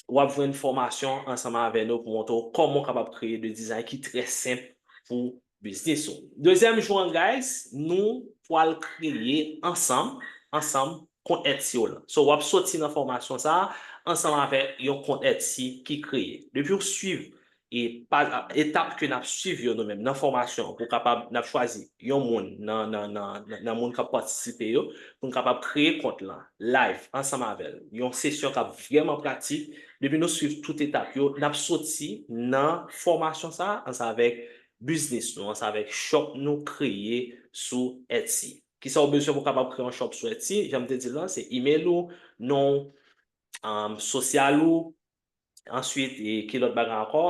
W ap jwenn fòmasyon ansanm avè nou pou montre w kòman w kapab kreye de dizay ki trè senp pou biznis ou. Dezyèm jou an, guys, nou pral kreye ansanm, ansanm, kont Etsy w lan. So, w ap soti nan fòmasyon sa a ansanm avèk yon kont Etsy ki kreye. Depi w swiv e pa, etap ke n ap swiv yo nou menm nan fòmasyon an, pou kapab, n ap chwazi yon moun nan, nan, nan, nan, nan moun k ap patisipe yo, pou n kapab kreye kont lan, live, ansanm avè l. Yon sesyon k ap vrèman pratik. Depi nou swiv tout etap yo, n ap soti nan fòmasyon sa a, ansanm avèk biznis nou, ansanm avèk shop nou kreye sou Etsy. Kisa w bezwen pou w kapab kreye yon shop sou Etsy? Jan m te di l lan, se email ou, non, um, sosyal ou, answit, e ki lòt bagay ankò?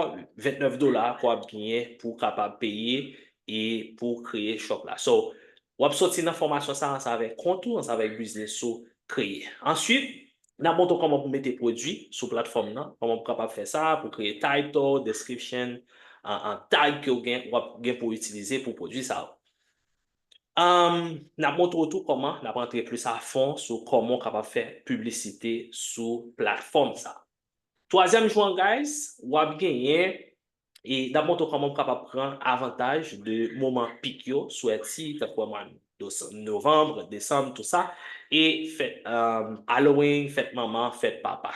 Vennèf dola ke w ap genyen pou w kapab peye e pou w kreye shop la. So, w ap soti nan fòmasyon sa a ansanm avèk kont ou, ansanm avèk biznis ou kreye. Answit, N ap montre w kòman pou mete pwodui sou platfòm nan, kòman pou kapab fè sa, pou kreye title, description, an, an tag ke w gen, w ap gen pou itilize pou pwodui sa yo. Um, n ap montre w tou kòman n ap antre plis a fon sou kòman w kapab fè piblisite sou platfòm sa. Twazyèm jou an, guys, w ap genyen, e n ap montre w kòman w kapab pran avantaj de moman pik yo sou Etsy, tankou mwa novanm, desanm, tou sa, e fèt, um, Halloween, fèt manman, fèt papa.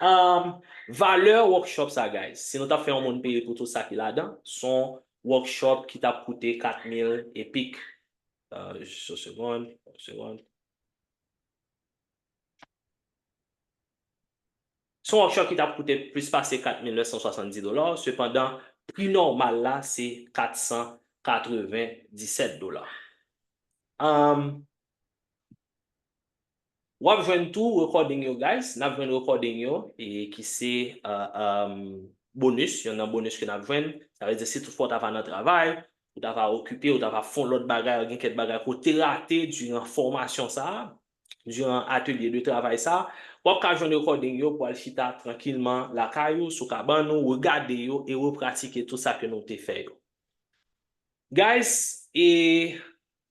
Um, valè workshop sa, guys, si nou t ap fè yon moun peye pou tout sa ki ladan, se yon workshop ki t ap koute kat mil e pik. Uh, jis yon segonn, yon segonn. Se yon workshop ki t ap koute plis pase kat mil nèf san swasanndis dola, sepandan, pri nòmal la se kat san katrevenndisèt dola. Um, w ap jwenn tou recording yo, guys. N ap jwenn recording yo, e ki se, uh, um, bonus, yonn nan bonus ke n ap jwenn. Sa vle di, si toutfwa w ta va nan travay, ou ta va okipe, ou ta va fè yon lòt bagay, gen kèk bagay ke w te rate diran fòmasyon sa a, diran atelye de travay sa a, w ap ka jwenn recording yo pou al chita trankilman lakay ou, sou kabann ou, regade yo e repratike tout sa ke nou te fè yo. Guys, e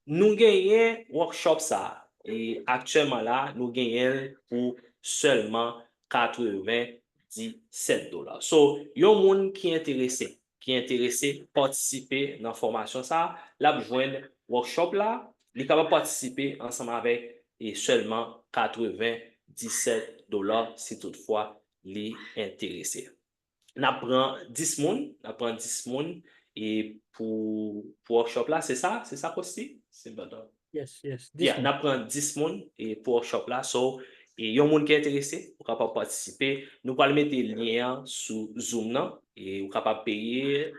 nou genyen workshop sa a. E aktyèlman la, nou genyen l pou sèlman katrevenndisèt dola. So, yon moun ki enterese, ki enterese patisipe nan fòmasyon sa a, l ap jwenn workshop la, li kapab patisipe ansanm avèk e sèlman katrevenndisèt dola si toutfwa li enterese. N ap pran dis moun, n ap pran dis moun e pou, pou workshop la, se sa, se sa, Kosti? Se bata. Yes, yes, dis moun. Yeah, n ap pran dis moun e pou workshop la. So, e yon moun ki enterese, ou kapab patisipe. Nou pral mete lyen an sou Zoom nan e ou kapab peye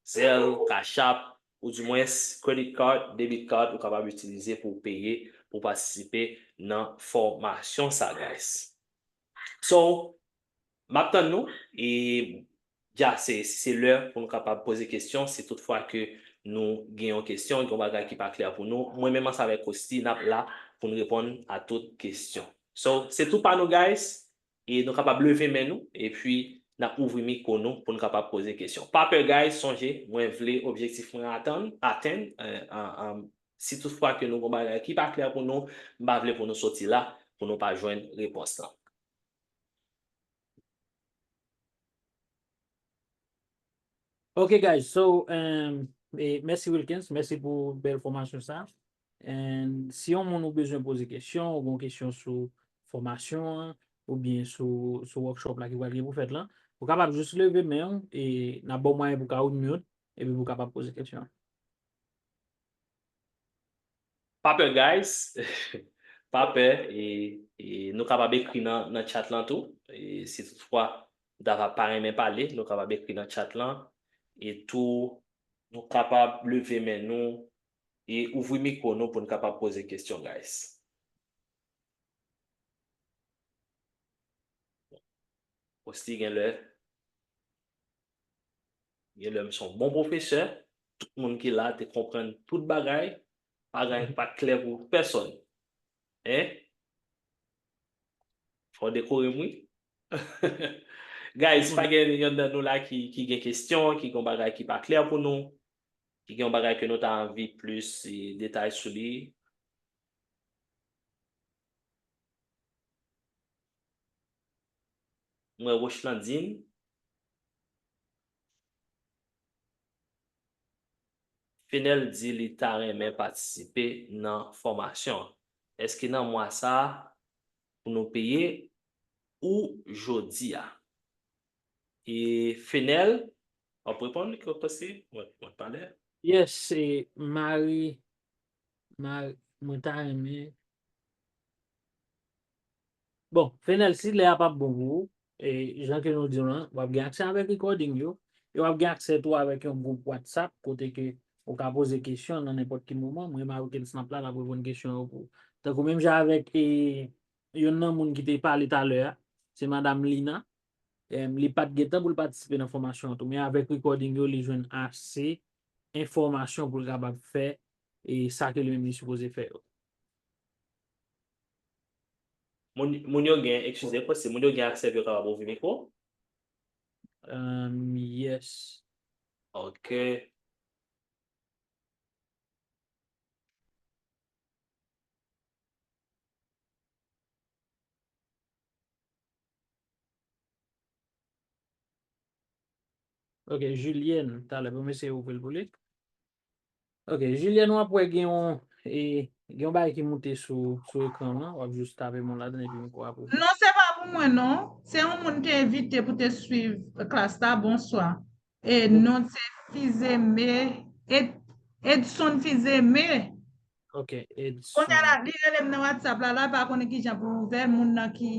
Zelle, Cash App, ou dimwens credit card, debit card, ou kapab itilize pou w peye, pou w patisipe nan fòmasyon sa, guys. So, m ap tann nou, e dja se, se lè pou nou kapab poze kesyon, si toutfwa ke nou gen yon kesyon, gen yon bagay ki pa klè pou nou. Mwen menm ansanm avèk Kosti, n ap la pou n reponn a tout kesyon. So, se tou pa nou, guys, e nou kapab leve men nou, epi n ap ouvri mikwo nou pou n kapab poze kesyon. Pa pè, guys, sonje, mwen vle objektif mwen atann, atenn, eh, an, an, si toutfwa ke nou gen yon bagay ki pa klè pou nou, m pa vle pou nou soti la, pou nou pa jwenn repons lan. Ok, guys, so, um, e, mèsi Wilkens, mèsi pou bèl fòmasyon sa. And si yon moun ou bezwen poze kesyon, ou gen kesyon sou fòmasyon an, oubyen sou, sou workshop la ki pral gen pou fèt lan, ou kapab jis leve men w, e n ap ba w mwayen pou w ka unmute, epi pou w kapab poze kesyon an. Pa pè, guys. Pa pè, e, e nou kapab ekri nan, nan chat lan tou. E si toutfwa nou ta va pa renmen pale, nou kapab ekri nan chat lan. E tou, nou kapab leve men nou e ouvri mikwo nou pou n kapab poze kesyon, guys. Kosti gen lè, gen lè m se yon bon pwofesè, tout moun ki la te konprann tout bagay, bagay pa t klè pou pèsòn. Hein? Fò w dekore m, wi. Guys, pa gen yonn nan nou la ki, ki gen kesyon, ki gen bagay ki pa klè pou nou, ki gen yon bagay ke nou ta anvi plis, e, detay sou li. M wè Rochlandine. Fenel di li ta renmen patisipe nan fòmasyon an. Èske nan mwa sa a pou nou peye ou jodi a? E Fenel, w ap reponn, ki w ap pase? Mwen, mwen pa lè. Yes, se Mari, Mari, mwen ta renmen. Bon, Fenel, si lè a p ap bon pou ou, e, jan ke nou di w lan, w ap gen aksè avèk recording yo, e w ap gen aksè tou avèk yon gwoup WhatsApp, kote ke ou ka poze kesyon nan nenpòt ki moman. Mwen, Mari Wilkens, n ap la, n ap reponn kesyon yo pou ou. Tankou menm jan avèk, e, yonn nan moun ki te pale talè a, se Madam Lina. Em, li pa t gen tan pou l patisipe nan fòmasyon an tou, men avèk recording yo, li jwenn ase enfòmasyon pou l kapab fè, e, sa ke li menm li sipoze fè yo. Moun, moun yo gen, eskize, Kosli, moun yo gen aksè pou yo kapab ouvri mikwo? Um, yes. Ok. Ok, Julienne, talè pou m eseye ouvri l pou li. Ok, Julienne, w ap wè gen yon, e, gen yon bagay ki moute sou, sou ekran an, w ap jis tape mwen ladan epi m kwa pou. Non, se pa pou mwen, non. Se yon moun te envite pou te swiv klas la, bonswa. E non se Fizeme, Ed, Edson Fizeme. Ok, Edson. Kounye a la, li rele m nan WhatsApp la, la pa konnen kijan pou ouvè l, moun nan ki,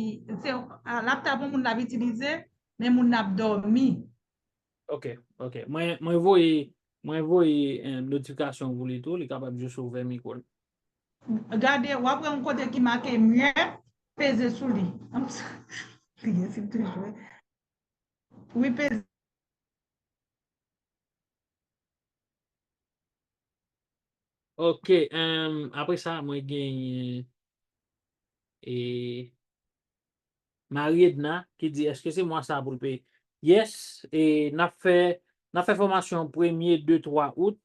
se, a, laptop moun l ap itilize, men moun nan ap dòmi. Ok, ok. Mwen, mwen voye, mwen voye eh, notifikasyon pou li tou, li kapab jis ouvè mikwo l. Gade, w ap wè yon kote ki make mute, peze sou li. Pliye si m te jwe. Wi, peze. Ok, um, apre sa, mwen genyen e Marie Edna ki di, èske se mwa sa pou l peye? Yes, e n ap fè, n ap fè fòmasyon premye, de, twa out.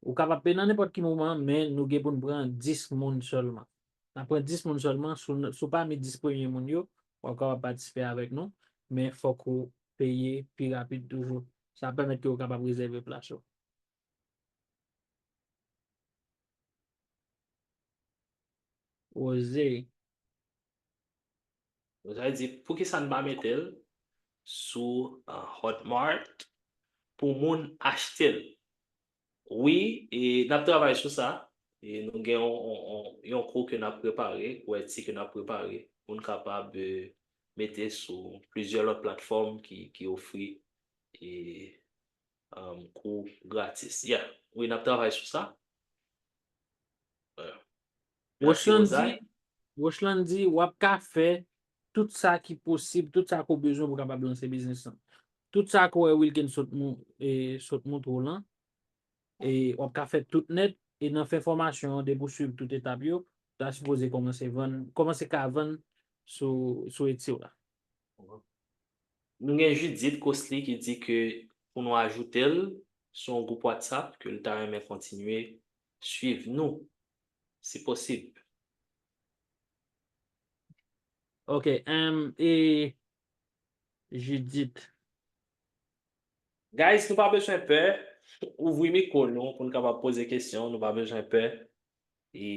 Ou kapab peye nan nenpòt ki moman, men nou gen pou n pran dis moun sèlman. N ap pran dis moun sèlman, sou, sou pami dis premye moun yo, w ap kapab patisipe avèk nou, men fòk ou peye pi rapid toujou. Sa ap pèmèt ke w kapab rezève plas ou. Rose. Sa vle di, poukisa n pa mete l sou uh, Hotmart pou moun achte l? Wi, e n ap travay sou sa. E nou gen yon, yon, yon, yon kou ke n ap prepare, ou Etsy ke n ap prepare, pou n kapab eh, mete sou plizyè lòt platfòm ki, ki ofri e, um, kou gratis. Yeah, wi, n ap travay sou sa. Rochland di, Rochland di, w ap ka fè tout sa ki posib, tout sa ke w bezwen pou w kapab lanse biznis lan. Tout sa ke w wè Wilken sot, mou, e, sot montre w lan, e w ap ka fè tout nèt, e nan fen fòmasyon an, depi w swiv tout etap yo, w ta sipoze kòmanse vann, kòmanse ka vann sou, sou Etsy w la. Nou gen Judith Cosly ki di ke pou nou ajoute l sou yon gwoup WhatsApp, ke l ta renmen kontinye swiv nou, si posib. Ok, um, e Judith. Guys, nou pa bezwen pè. Ouvri mikwo nou pou nou kapab poze kesyon. Nou pa bezwen pè. E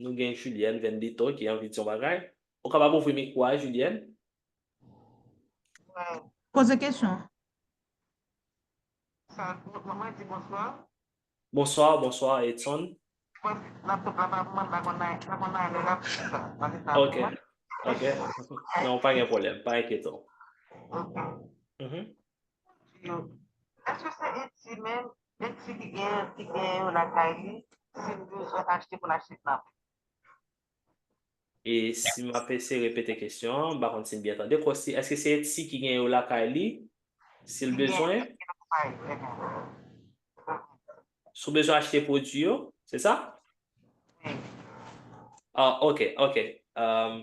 nou gen Julienne Vendito ki anvi di yon bagay. Ou kapab ouvri mikwo a, Julienne? Poze kesyon. Sa, mwen di bonswa. Bonswa, bonswa, Edson. Mwen, laptop la pa pou mwen, pa konn nan, pa konn nan lè laptop la. Mwen di sa pou Ok, mwen. ok. Non, pa gen pwoblèm, pa enkyete w. Ok. Mhm. Yo. Èske se Etsy menm, Etsy ki gen, ki gen yo lakay li, si l bezwen achte pou l achte nan? E si m ap eseye repete kesyon an, m pa konn si m byen tande. Kòsi, èske se Etsy ki gen yo lakay li? Si l bezwen? Si w bezwen achte pwodui yo, se sa? Ah, ok, ok. Um,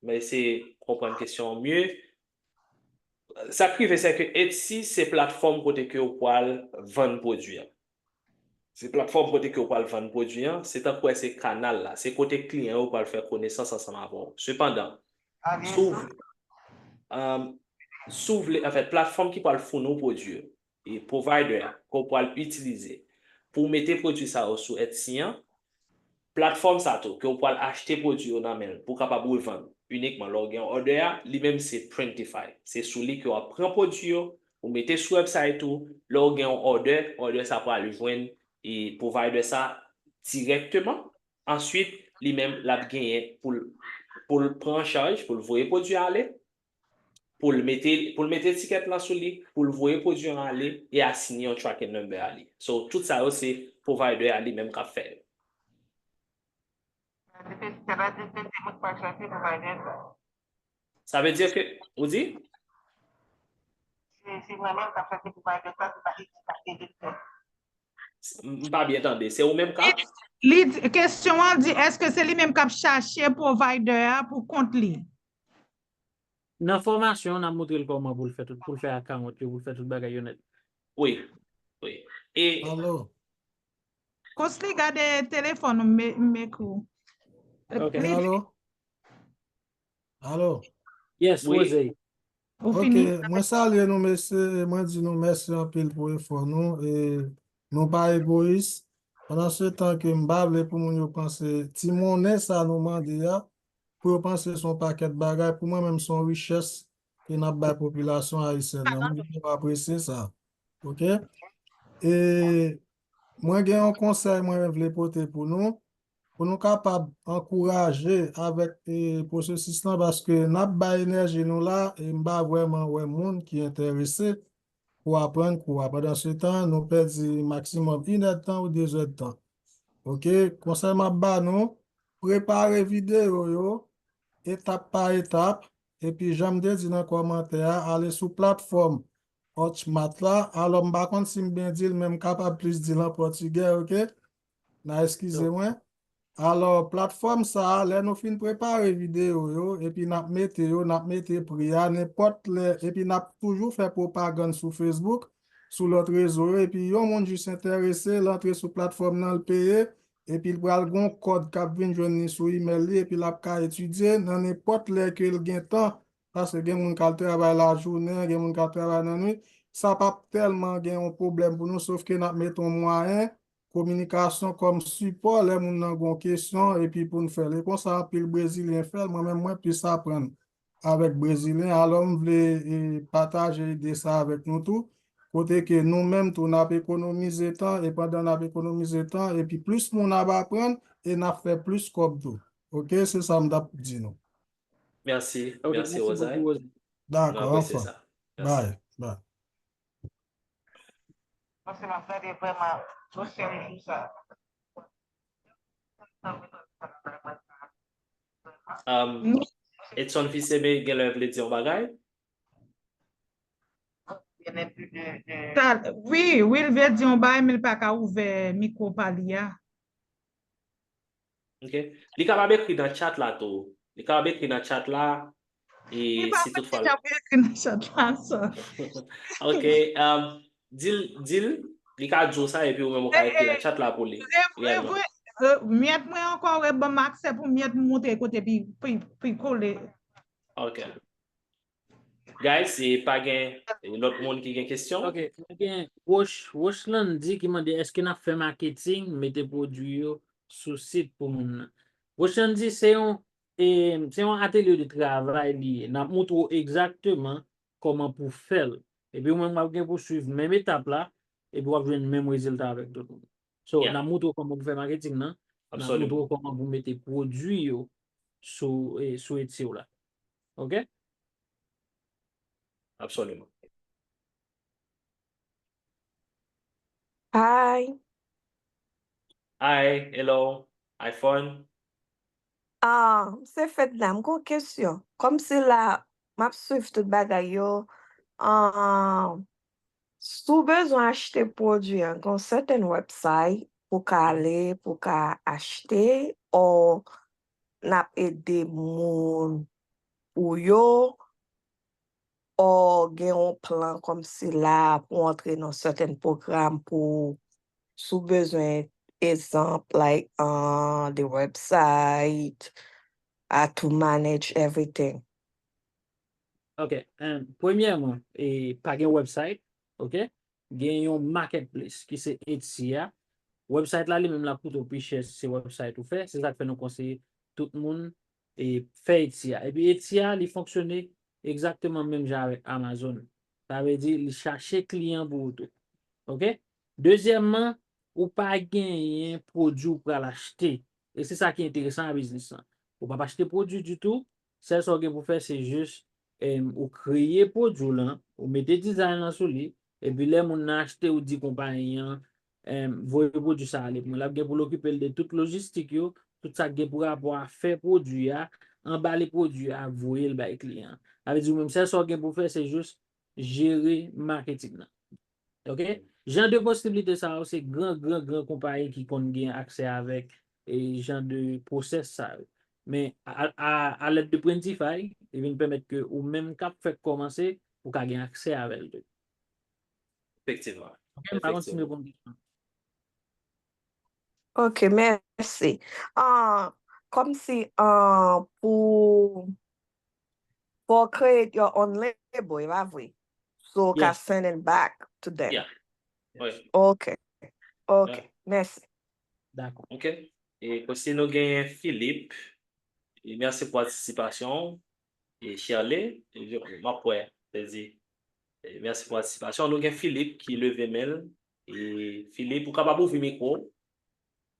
m eseye konprann kesyon an mye. Sa k rive, se ke Etsy se platfòm kote ke w pral vann pwodui an. Se platfòm kote ke w pral vann pwodui an, se tankou wè se kanal la, se kote kliyan yo pral fè konesans ansanm avè w. Sepandan, si w, um, si w vle, anfèt, platfòm ki pral founi w pwodui yo, e provider a, ke w pral itilize pou w mete pwodui sa yo sou Etsy an, platfòm sa tou, ke w pral achte pwodui yo nan men l pou w kapab revann inikman lè w gen yon òdè a, li menm se Printify. Se sou li ke w ap pran pwodui yo, ou mete sou website ou, lè w gen yon òdè, òdè sa pral jwenn e provider sa dirèkteman. Answit, li menm, l ap genyen pou l, pou l pran an chaj, pou l voye pwodui a ale, pou l mete, pou l mete etikèt lan sou li, pou l voye pwodui an ale e asine yon tracking number a li. So, tout sa yo se provider a li menm k ap fè yo. Sa vle di ke se mwen k pral chèche provider sa. Sa vle di ke, ou di? Se, se mwen menm k ap chèche provider sa, se pa Etsy k ap ede m fè. M pa byen tande. Se ou menm k ap? Li di, kesyon an di, èske se li menm k ap chache provider a pou kont li? Nan fòmasyon, n ap montre l kòman pou l fè tout, pou l fè account yo, pou l fè tout bagay yo nèt. Wi, wi. E Alo, Konsli gade telefòn ou, m, m ekri w. Ok. Li- alo, alo. Yes, Wi. Rose. Ou Ok, fini? mwen salye nou mesye, e mwen di nou mèsi anpil pou efò nou. E nou pa egoyis. Pandan se tan ke m pa vle pou moun yo panse ti monnen sa nou mande a, pou yo panse se yon pakèt bagay, pou mwen menm se yon richès ke n ap bay popilasyon ayisyèn nan. Mwen vrèman apresye sa. Ok? E mwen gen yon konsèy mwen vle pote pou nou, pou nou kapab ankouraje avèk e, pwosesis lan, paske n ap bay enèji nou la, e m pa vrèman wè moun ki enterese pou aprann kou a. Pandan se tan, nou pèdi maksimòm inèdtan ou dezèdtan. Ok? Konsèy m ap ba nou, prepare videyo yo, etap pa etap, epi jan m te di nan kòmantè a, ale sou platfòm Hotmart la. Alò, m pa konn si m byen di l, men m kapab plis di l an pòtigè, ok? N a eskize mwen. Alò, platfòm sa a, lè nou fin prepare videyo yo, epi n ap mete yo, n ap mete pri a, nenpòt lè, epi n ap toujou fè pwopagann sou Facebook, sou lòt rezo yo, epi yon moun jis enterese, l antre sou platfòm nan, l peye, epi l pral gon kòd k ap vin jwenn li sou imèl li, epi l ap ka etidye nan nenpòt lè ke l gen tan, paske gen moun k al travay lajounen, gen moun k al travay nan nwit, sa p ap tèlman gen yon pwoblèm pou nou, sof ke n ap mete yon mwayen kominikasyon kòm sipò lè moun nan gon kesyon epi pou n fè l. E konsa anpil Brezilyen fè l, mwen menm mwen plis aprann avèk Brezilyen, alò m vle e, pataje ide sa avèk nou tou, kote ke nou menm tou n ap ekonomize tan, e pandan n ap ekonomize tan, epi plis moun ap aprann, e n ap fè plis kòb tou. Ok, se sa m t ap di nou. Mèsi, Ok, mèsi mèsi Rosae. Bokou, Rose. Nou Dakò, apresye anfòm. Sa. Mèsi. Bay, bay. Paske m ap gade vrèman dosyè m sou sa. Um, Edson Fils-Aimé genlè vle di yon bagay? Byenèt de, de, de, Sa, wi, wi, l vle di yon bagay, men l pa ka ouvè mikwo pa li a. Ok. Li kapab ekri nan chat la tou. Li kapab ekri nan chat la. E Li pa si fè toutfwa deja pou ekri nan chat la sa. Ok. Um, di l, di l, li ka di w sa epi ou menm ou ka ekri nan chat la pou li. Revre, Reyèlman. vre, euh, myèt mwen ankò reban m aksè pou myèt m montre kote pi, pi, pi kole. Ok. Guys, si pa gen lòt moun ki gen kesyon? Ok, mwen gen Roch, Rochlandy ki mande èske n ap fè maketing, mete pwodui yo sou sit pou moun nan. Rochlandy se yon e, se yon atelye de travay li ye. N ap montre w egzakteman kòman pou fè l. Epi ou menm w ap gen pou swiv menm etap la, epi w ap jwenn menm rezilta avèk tout moun. So, Yeah. N ap montre w kòman pou fè maketing nan, n ap Absolument. Montre w kòman pou mete pwodui yo sou, e, sou Etsy w la. Ok? Absolument. Hi. Hi, hello, iPhone. Ah, se Fedna, m gon kesyon. Kòmsi la, m ap swiv tout bagay yo. Ah, si w bezwen achte pwodui an, gon sèten website pou ka ale, pou ka achte, o n ap ede moun pou yo, o gen yon plan kòmsi la pou antre nan sèten pwogram pou si w bezwen egzanp, like, uh, the website, uh, to manage everything. Ok, um, premyèman, e, pa gen website, ok? Gen yon marketplace ki se Etsy a. Website la li menm l ap koute w pi chè si se website ou fè. Se sa k fè nou konseye tout moun e, fè Etsy a. Epi Etsy a, li fonksyone egzakteman menm jan avèk Amazon. Sa vle di, li chache kliyan pou ou tou. Ok? Dezyèmman, ou pa genyen pwodui ou pral achte. E se sa ki enteresan nan biznis lan. Ou p ap achte pwodui ditou. Sèl sa w gen pou fè, se jis, em, ou kreye pwodui w lan, ou mete dizay lan sou li, epi lè moun nan achte, ou di konpayi an, em, voye pwodui sa ale pou mwen. L ap gen pou l okipe l de tout lojistik yo, tout sa k gen pou rapò a fè pwodui a, anbale pwodui a, voye l bay kliyan an. Sa vle di ou menm, sèl sa w gen pou fè, se jis jere maketing nan. Ok? Jan de posiblite sa yo, se gran, gran, gran konpayi ki konn gen aksè avèk e jan de pwosès sa yo. Men a, a, a lèd de Printify, li vin pèmèt ke ou menm k ap fèk kòmanse, ou ka gen aksè avè l tou. Efektivman. Ok, m pa kontinye pou m kesyon. Ok, mèsi. Uh, kòmsi uh, pou for create your own label, e pa vre? So, ka Yeah. Send it back to them. Yeah. Oui. Ok. Ok, Yeah. mèsi. Dakò. Ok. E kote nou genyen Philippe. E mèsi pou patisipasyon w. E Shirley, e je- m ap wè, se di, e mèsi pou patisipasyon. Nou gen Philippe ki leve men l. E Philippe, ou kapab ouvri mikwo w.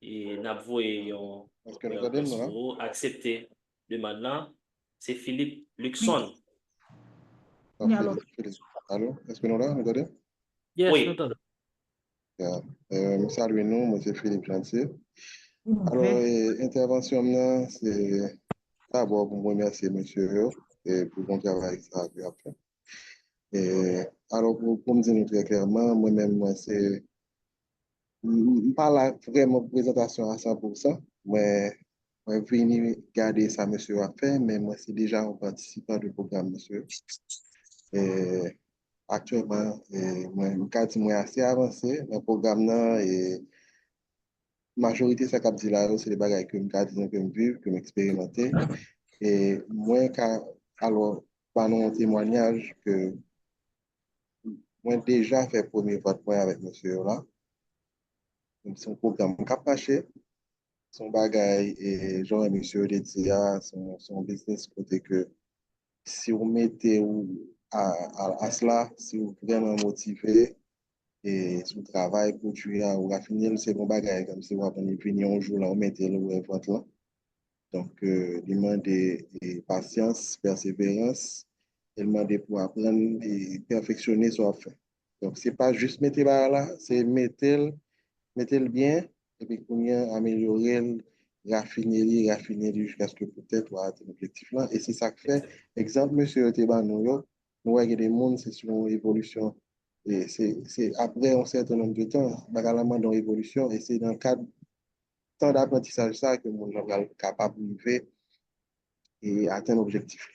E n ap voye yon Èske nou yon tande m repons la? Pou ou aksepte demann lan. Se Philippe Luxon. Ok, Philippe. Alo, èske nou la? Nou tande? Yes, Oui. Nou tande. Ya, eh, m salye nou, mwen se Philippe Jeantier. Alò, eh, entèvansyon m nan, se dabò pou m remèsye mesye yo eh, pou bon travay sa yo ap fè. Eh, alò, pou, pou m di nou trè klèman, mwen menm, mwen se. M m pa la vrèman pou prezantasyon a san pou san. Mwen, mwen vini gade sa mesye yo ap fè, men mwen se deja yon patisipan de pwogram mesye yo. Eh, aktyèlman, eh, mwen, m ka di mwen ase avanse nan pwogram nan. E majorite sa k ap di la yo, se de bagay ke m ka di nou ke m viv, ke m eksperimante. E mwen ka, alò, ba nou yon temwanyaj ke mwen deja fè premye vant mwen avèk mesye yo la. Se yon pwogram k ap mache. Se yon bagay, e, jan mesye yo te di a, se yon, se yon biznis kote ke si w mete w a, a, asla, si w vrèman motive, e si w travay pwodui a, ou rafine l, se yon bagay kòmsi w ap vini yon jou la, ou mete l, ou wè vant lan. Donk, eh, li mande eh, pasyans, pèseverans, e l mande pou aprann e pèfeksyone sa w ap fè. Donk, se pa jis mete bagay la, se mete l, mete l byen, epi kounye a amelyore l, rafine li, rafine li jiskaske poutèt w a atenn objektif lan. E se sa k fè, egzanp mesye yo te ban nou yo, nou wè gen de moun se sou yon evolisyon, e se se apre yon sèten nonb de tan, bagay la mande yon evolisyon, e se nan kad tan daprantisaj sa ke moun nan pral kapab rive e atenn objektif li.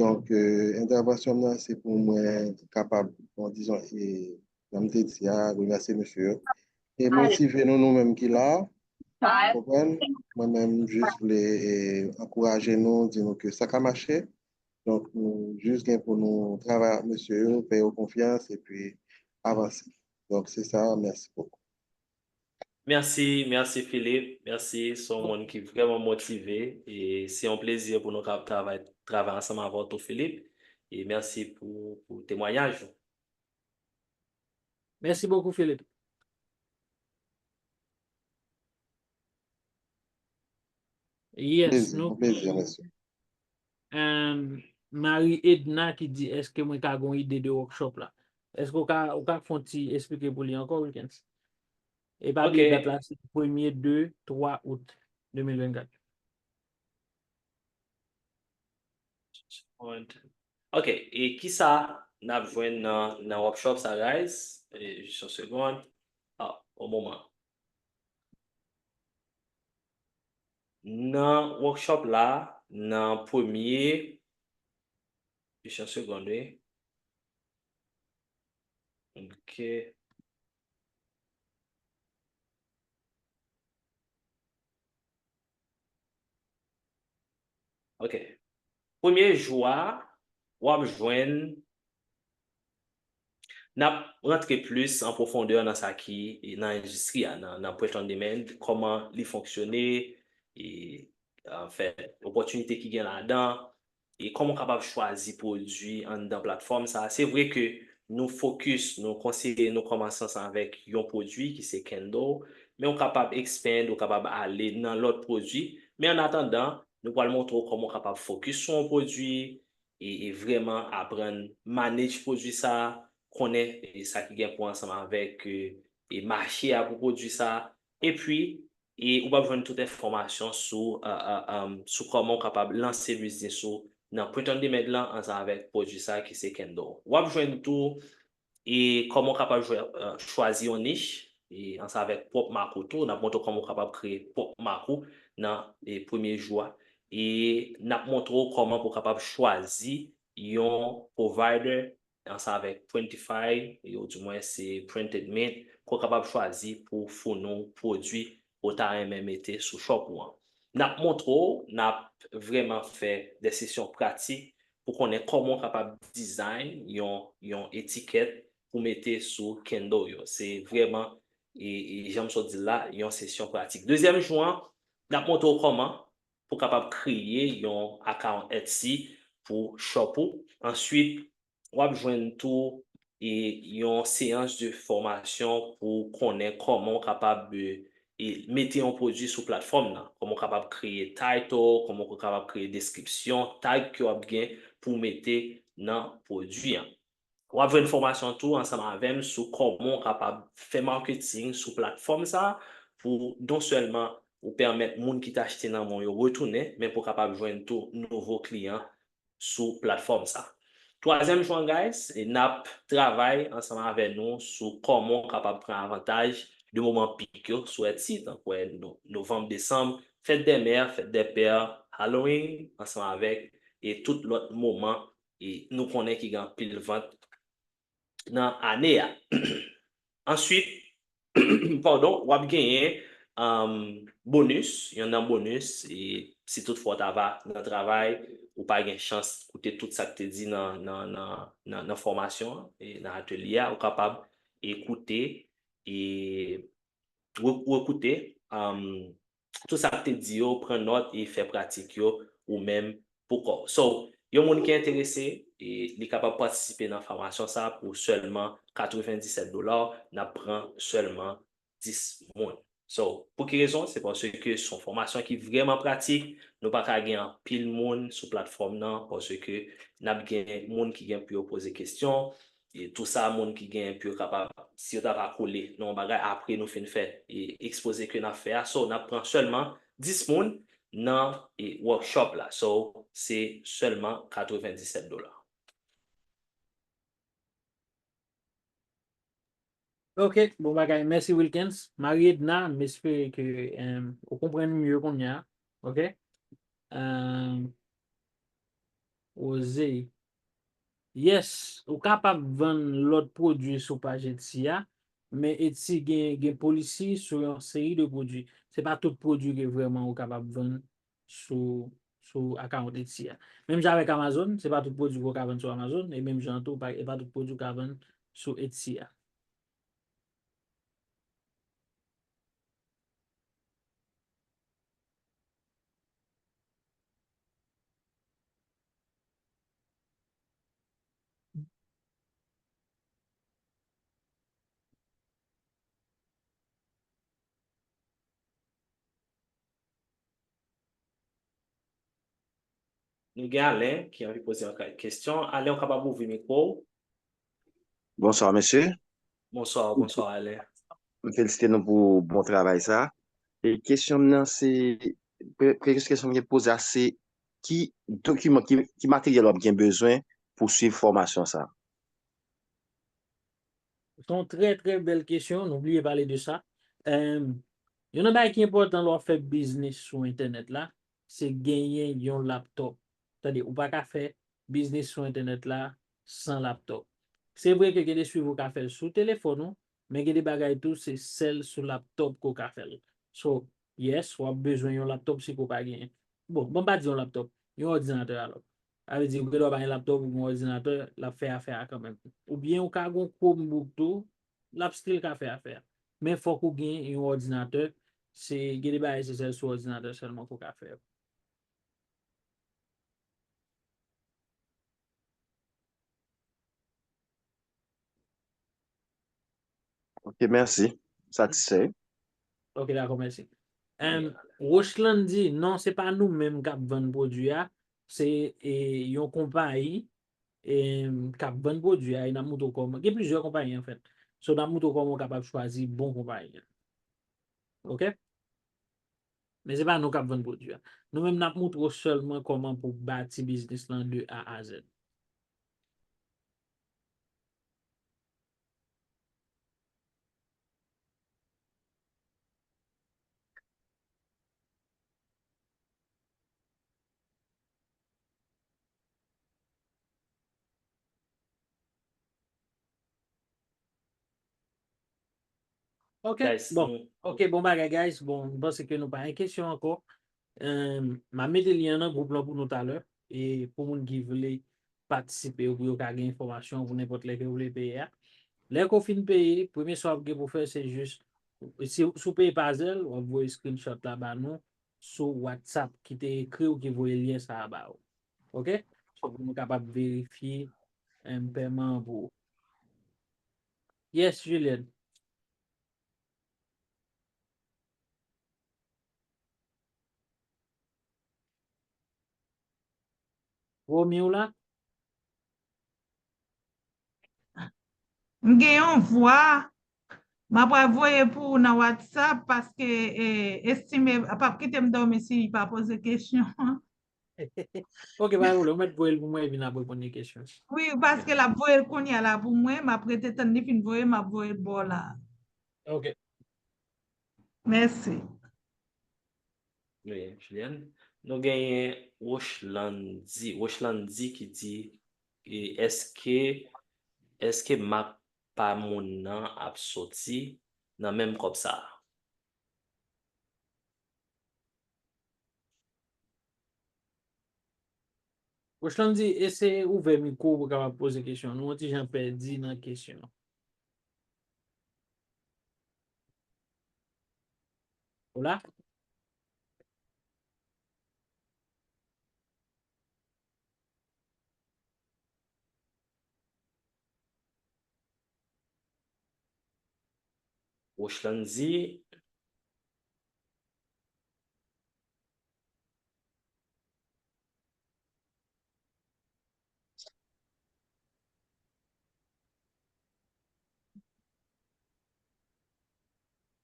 Donk, eh, entèvansyon m nan, se pou mwen kapab, bon, dizon, e, jan m te di a, remèsye mesye yo. E motive nou, nou menm ki la, konprann? Mwen menm, m jis vle eh, ankouraje nou, di nou ke sa ka mache. Donk, nou jis gen pou nou travay ak mesye yo, fè yo konfyans, epi avanse. Donk, se sa, mèsi bokou. Mèsi, mèsi Philippe. Mèsi, se yon moun ki vrèman motive. E se yon plezi pou nou kab travay, travay ansanm avè w tou, Philippe. E mèsi pou, pou temwayaj ou. Mèsi bokou, Philippe. Yes, Plezi, nou yon plezi, mèsi. um, Marie Edna ki di, èske mwen ka gon ide de workshop la? Èske ou ka, ou ka fè yon ti eksplike pou li ankò, Wilkens? E pa bliye Ok. Dat la, se premye, de, twa out de mil vennkat. Ok, e kisa n ap jwenn nan, nan workshop sa, guys? E, jis yon segond. Ah, yon moman. Nan workshop la, nan premye, jis yon segond, wi. Ok. Ok. Premye jou a, w ap jwenn, n ap rantre plis an pwofondè nan sa ki nan endistri a, nan, nan print on demand, kòman li fonksyone, e, anfèt, opòtinite ki gen ladan, e kòman w kapab chwazi pwodui anndan platfòm sa. Se vre ke nou fokis, nou konseye nou kòmanse ansanm avèk yon pwodui ki se Kindle, men w kapab expand, w kapab ale nan lòt pwodui. Men an atandan, nou pral montre w kòman w kapab fokis sou yon pwodui e, e vrèman aprann manage pwodui sa, konnen e, sa ki gen pou ansanm avèk e, e mache a pou pwodui sa. Epi, e ou p ap jwenn tout enfòmasyon sou, a, a, a, sou kòman w kapab lanse biznis ou nan print on demand lan ansanm avèk pwodui sa ki se Kindle. W ap jwenn tou e kòman w kapab jwe, eh, chwazi yon nich, e ansanm avèk pwòp mak ou tou. N ap montre w kòman w kapab kreye pwòp mak ou nan, e, premye jou a. E n ap montre w kòman pou w kapab chwazi yon provider ansanm avèk Printify, e, oudimwen se Printed Mint, ke w kapab chwazi pou founi w pwodui ou ta renmen mete sou shop ou an. N ap montre w, n ap vrèman fè de sesyon pratik pou konnen kòman w kapab design yon, yon etikèt pou mete sou Kindle yo. Se vrèman, e, e, jan m sot di l la, yon sesyon pratik. Dezyèm jou an, n ap montre w kòman pou w kapab kreye yon account Etsy pou shop ou. Answit, w ap jwenn tou, e, yon seyans de fòmasyon pou w konnen kòman w kapab, e, e, mete yon pwodui sou platfòm nan. Kòman w kapab kreye title, kòman w kapab kreye deskripsyon, tag ke w ap gen pou w mete nan pwodui an. W ap jwenn fòmasyon tou ansanm avè m sou kòman w kapab fè marketing sou platfòm sa a pou non sèlman ou pèmèt moun ki t achte nan men w yo retounen, men pou w kapab jwenn tou nouvo kliyan sou platfòm sa. Twazyèm jou an, guys, e n ap travay ansanm avè nou sou kòman w kapab pran avantaj de moman pik yo sou Etsy, tankou no-, novanm, desanm, fèt dè mè, fèt dè pè, Halloween, ansanm avèk, e tout lòt moman, e nou konnen ki gen anpil vant nan ane a. Answit, padon, w ap genyen, um, bonis, yon nan bonis, e si toutfwa w ta va nan travay, ou pa gen chans koute tout sa k te di nan, nan, nan, nan, nan fòmasyon an, e nan atelye a, ou kapab, e, koute, e re-, rekoute, um, tout sa k te di yo, pran nòt e fè pratik yo ou menm pou kò w. So, yon moun ki enterese, e, li kapab patisipe nan fòmasyon sa pou sèlman katrevenndisèt dola, n ap pran sèlman dis moun. So, pou ki rezon? Se paske se yon fòmasyon ki vrèman pratik. Nou pa ka gen anpil moun sou platfòm nan, paske n ap gen moun ki gen pou yo poze kesyon, e tou sa moun ki gen pou yo kapab, si yo ta va kole nan yon bagay, apre nou fin fè, e ekspoze ke n ap fè a. So, n ap pran sèlman dis moun nan, e, workshop la. So, se sèlman katrevenndisèt dola. Ok, bon bagay. Mèsi, Wilkens. Marie Edna, m espere ke, em, ou konprann mye kounye a. Ok? Em, Rose. Yes, ou kapab vann lòt pwodui sou paj Etsy a, men Etsy gen, gen polisi sou yon seri de pwodui. Se pa tout pwodui ke vrèman ou kapab vann sou, sou account Etsy a. Menm jan avèk Amazon, se pa tout pwodui ke w ka vann sou Amazon, e menm jan tou, pa, e pa tout pwodui w ka vann sou Etsy a. Nou gen Alen ki anvi poze yon ka-, kesyon. Alen, ou kapab ouvri mikwo w. Bonswa, mesye. Bonswa, bonswa, Alen. M felisite nou pou bon travay sa. E kesyon m nan se, pre-, pre-, kesyon m gen poze a se, ki dokiman, ki, ki materyèl w ap gen bezwen pou swiv fòmasyon sa? Se yon trè, trè bèl kesyon. Nou bliye pale de sa. Em, youn nan bagay ki enpòtan lè w ap fè biznis sou entènèt la, se genyen yon laptòp. Tande, ou pa ka fè biznis sou entènèt la san laptòp. Se vre ke gen de swivi ou ka fè l sou telefòn ou, men gen de bagay tou, se sèl sou laptòp ke w ka fè l. So, yes, w ap bezwen yon laptòp si ke w pa genyen. Bon, bon, m pa di yon laptòp, yon òdinatè alò. Sa vle di, ou gen dwa pa gen laptòp, ou gen òdinatè, l ap fè afè a kanmenm. Oubyen ou ka gen yon Chromebook tou, l ap still ka fè afè a. Men fòk ou gen yon òdinatè, se, gen de bagay se sèl sou òdinatè sèlman ke w ka fè yo. Ok, mèsi. Satisfè. Ok, dakò, mèsi. Em, Rochland di, non, se pa nou menm k ap vann pwodui a, se, e, yon konpayi, em, k ap vann pwodui a, e n ap montre w kòman. Gen plizyè konpayi, anfèt. So, n ap montre w kòman w kapab chwazi bon konpayi an. Ok? Men se pa nou k ap vann pwodui a. Nou menm, n ap montre w sèlman kòman pou w bati biznis lan de A a Z. Ok, bon. Ok, bon bagay, guys. Bon, m panse ke nou pa gen kesyon ankò. M a mete lyen nan gwoup lan pou nou talè. E pou moun ki vle patisipe, pou yo ka gen enfòmasyon pou nenpòt lè ke yo vle peye a. Lè ke w fin peye, premye sa w ap gen pou fè, se jis, si, si w peye pa Zelle, w ap voye screenshot la ba nou sou WhatsApp, ki te ekri w, ki voye lyen sa a ba ou. Ok? So, pou nou kapab verifye, em, pèman an pou ou. Yes, Julienne. Romy ou la? M gen yon vwa. M ap voye pou ou nan WhatsApp paske eh, Estime p ap kite m dòmi si li pa poze kesyon. Ok, pa gen pwoblèm. Ou mèt voye l pou mwen epi n ap reponn li kesyon. Wi, paske l ap voye l kounye a la pou mwen. M ap rete tann li fin voye, m ap voye l ba w la. Ok. Mèsi. Wi, Julienne. Nou genyen Rochlandi. Rochlandi ki di, e, èske, èske mak pa moun nan ap soti nan menm kòb sa a? Rochlandi, eseye ouvè mikwo w pou w kapab poze kesyon. Nou yon ti jan pèdi nan kesyon. Ou la? Rochlandi.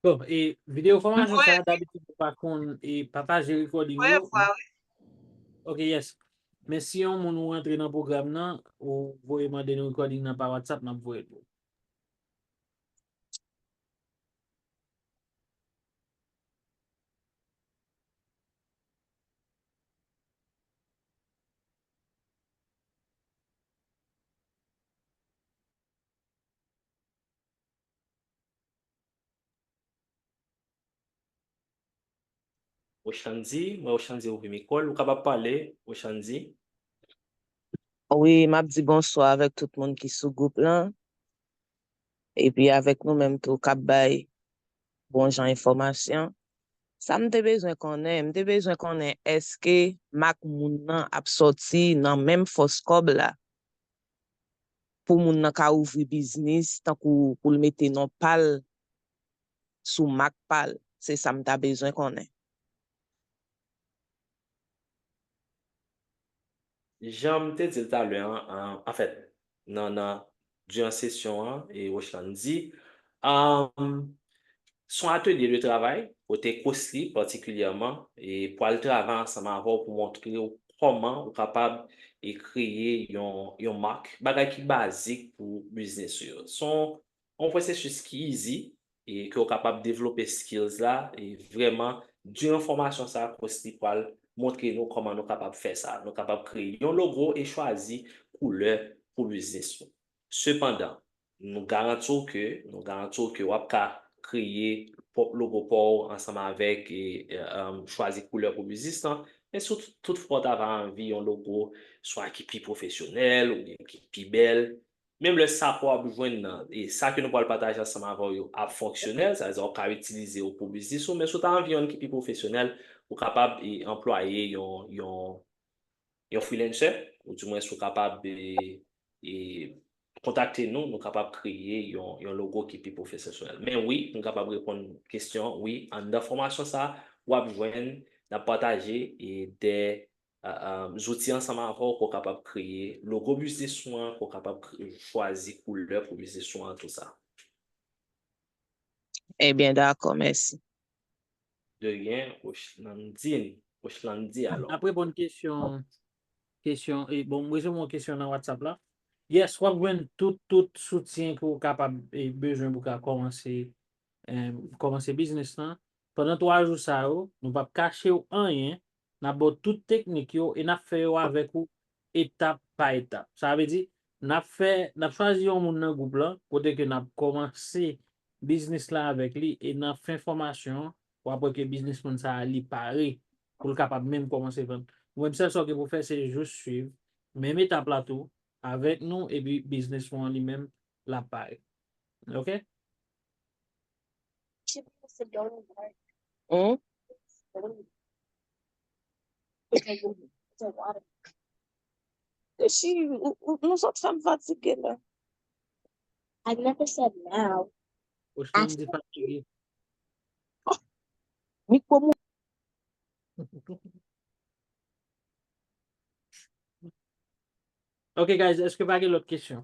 Bon, e videyo fòmasyon sa a, dabitid, ou pa konn e pataje recording yo. Ok, yes. Men si yon moun ou rantre nan pwogram nan, ou voye mande nou recording nan pa WhatsApp, n ap voye l pou ou. Ochandy, mwen Ochandy ouvri mikwo l. Ou kapab pale, Ochandy. Wi, m ap di bonswa avèk tout moun ki sou gwoup lan. Epi avèk nou menm tou k ap bay bon jan enfòmasyon. Sa m te bezwen konnen, m te bezwen konnen èske mak moun nan ap sòti nan menm fòs kòb la? Pou moun nan ka ouvri biznis, tankou pou l mete non pa l sou mak pa l. Se sa m ta bezwen konnen. Jan m te di l talè an, an, anfèt, nan, nan, diran sesyon an, e Rochland di, um, se yon atelye de travay, kote Cosly patikilyèman, e pral travay ansanm avè w pou montre w kòman ou kapab e kreye yon, yon mak, bagay ki bazik pou biznis ou yo. Se yon, yon pwosesis ki easy, e ke w kapab devlope skills la, e vrèman, diran fòmasyon sa a, Cosly pral montre nou kòman nou kapab fè sa. Nou kapab kreye yon logo e chwazi koulè pou biznis nou. Sepandan, nou garanti w ke, nou garanti w ke w ap ka kreye pwòp logo pa w ansanm avèk e, e, um, chwazi koulè pou biznis lan. Men si w t-, toutfwa w ta va anvi yon logo swa ki pi pwofesyonèl oubyen ki pi bèl, menm lè sa ke w ap jwenn nan, e sa ke nou pral pataje ansanm avè w yo ap fonksyonèl, sa vle di w ap ka itilize yo pou biznis ou, men si w ta anvi yonn ki pi pwofesyonèl, ou kapab e anplwaye yon, yon, yon freelancer, oudimwens ou kapab e, e kontakte nou, nou kapab kreye yon, yon logo ki pi pwofesyonèl. Men wi, nou kapab reponn kesyon, wi, anndan fòmasyon sa, w ap jwenn, n ap pataje e de a, a, zouti ansanm avè w pou w kapab kreye logo biznis ou an, pou w kapab kre-, chwazi koulè pou biznis ou an, tou sa. Ebyen, dakò, mèsi. De ryen, Ochlandine, Ochlandi alò. N ap reponn kesyon, kesyon, e, bon, m resevwa yon kesyon nan WhatsApp la. Yes, w ap jwenn tout, tout soutyen ke w kapab e bezwen pou w ka kòmanse, e, kòmanse biznis lan. Pandan twa jou sa yo, nou p ap kache w anyen, n ap ba w tout teknik yo e n ap fè yo avèk ou etap pa etap. Sa vle di, n ap fè, n ap chwazi yon moun nan gwoup lan, kote ke n ap kòmanse biznis la avèk li, e nan fen fòmasyon an, w ap wè ke biznis moun sa a, li pare pou l kapab menm kòmanse vann. Ou menm, sèl sa w gen pou fè, se jis swiv menm etap la tou avèk nou, epi biznis ou an li menm, l ap pare. Ok? Hmm? She, ou, ou, nou sot fè m fatige la. I never said now. Ou chman di fatige. Mikwo mwen. Ok, guys, èske pa gen lòt kesyon?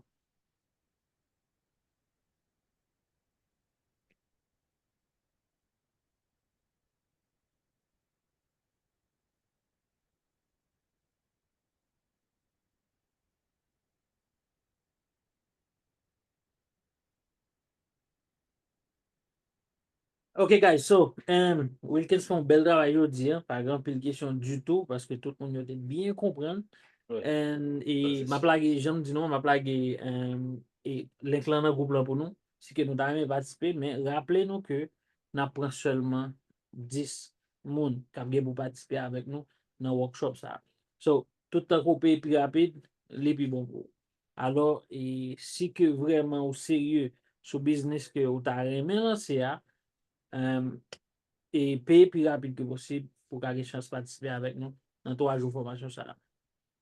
Ok, guys, so, um, Wilkens fè yon bèl travay jodi a. Pa gen anpil kesyon ditou, paske tout moun yo te byen konprann. And, e, m ap lage, jan m di nou, m ap lage um, e, link lan nan gwoup lan pou nou. Si ke nou ta renmen patisipe, men raple nou ke n ap pran sèlman dis moun k ap gen pou patisipe avèk nou nan workshop sa a. So, tout tan ke w peye pi rapid, li pi bon pou ou. Alò, e, si ke vrèman ou serye sou biznis ke ou ta renmen lanse a, um, e peye pi rapid ke posib pou w ka gen chans patisipe avèk nou nan twa jou fòmasyon sa a.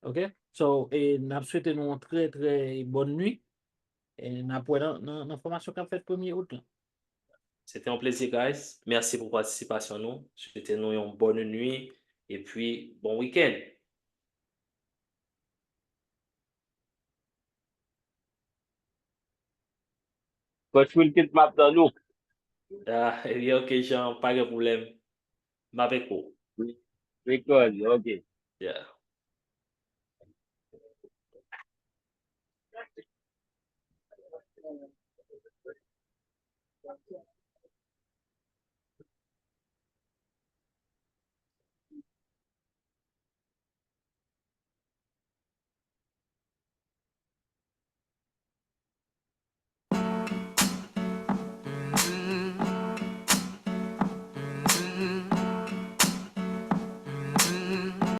Ok? So, e n ap swete nou yon trè, trè bòn nwi. E n ap wè nan, nan, nan fòmasyon k ap fèt premye out lan. Se te yon plezi, guys. Mèsi pou patisipasyon nou. Swete nou yon bòn nwi epi bon wikenn. Coach Wilkens, m ap tann ou. Ah, ebyen, ok, Jean, pa gen pwoblèm. M avèk ou. Record, ok. Yeah.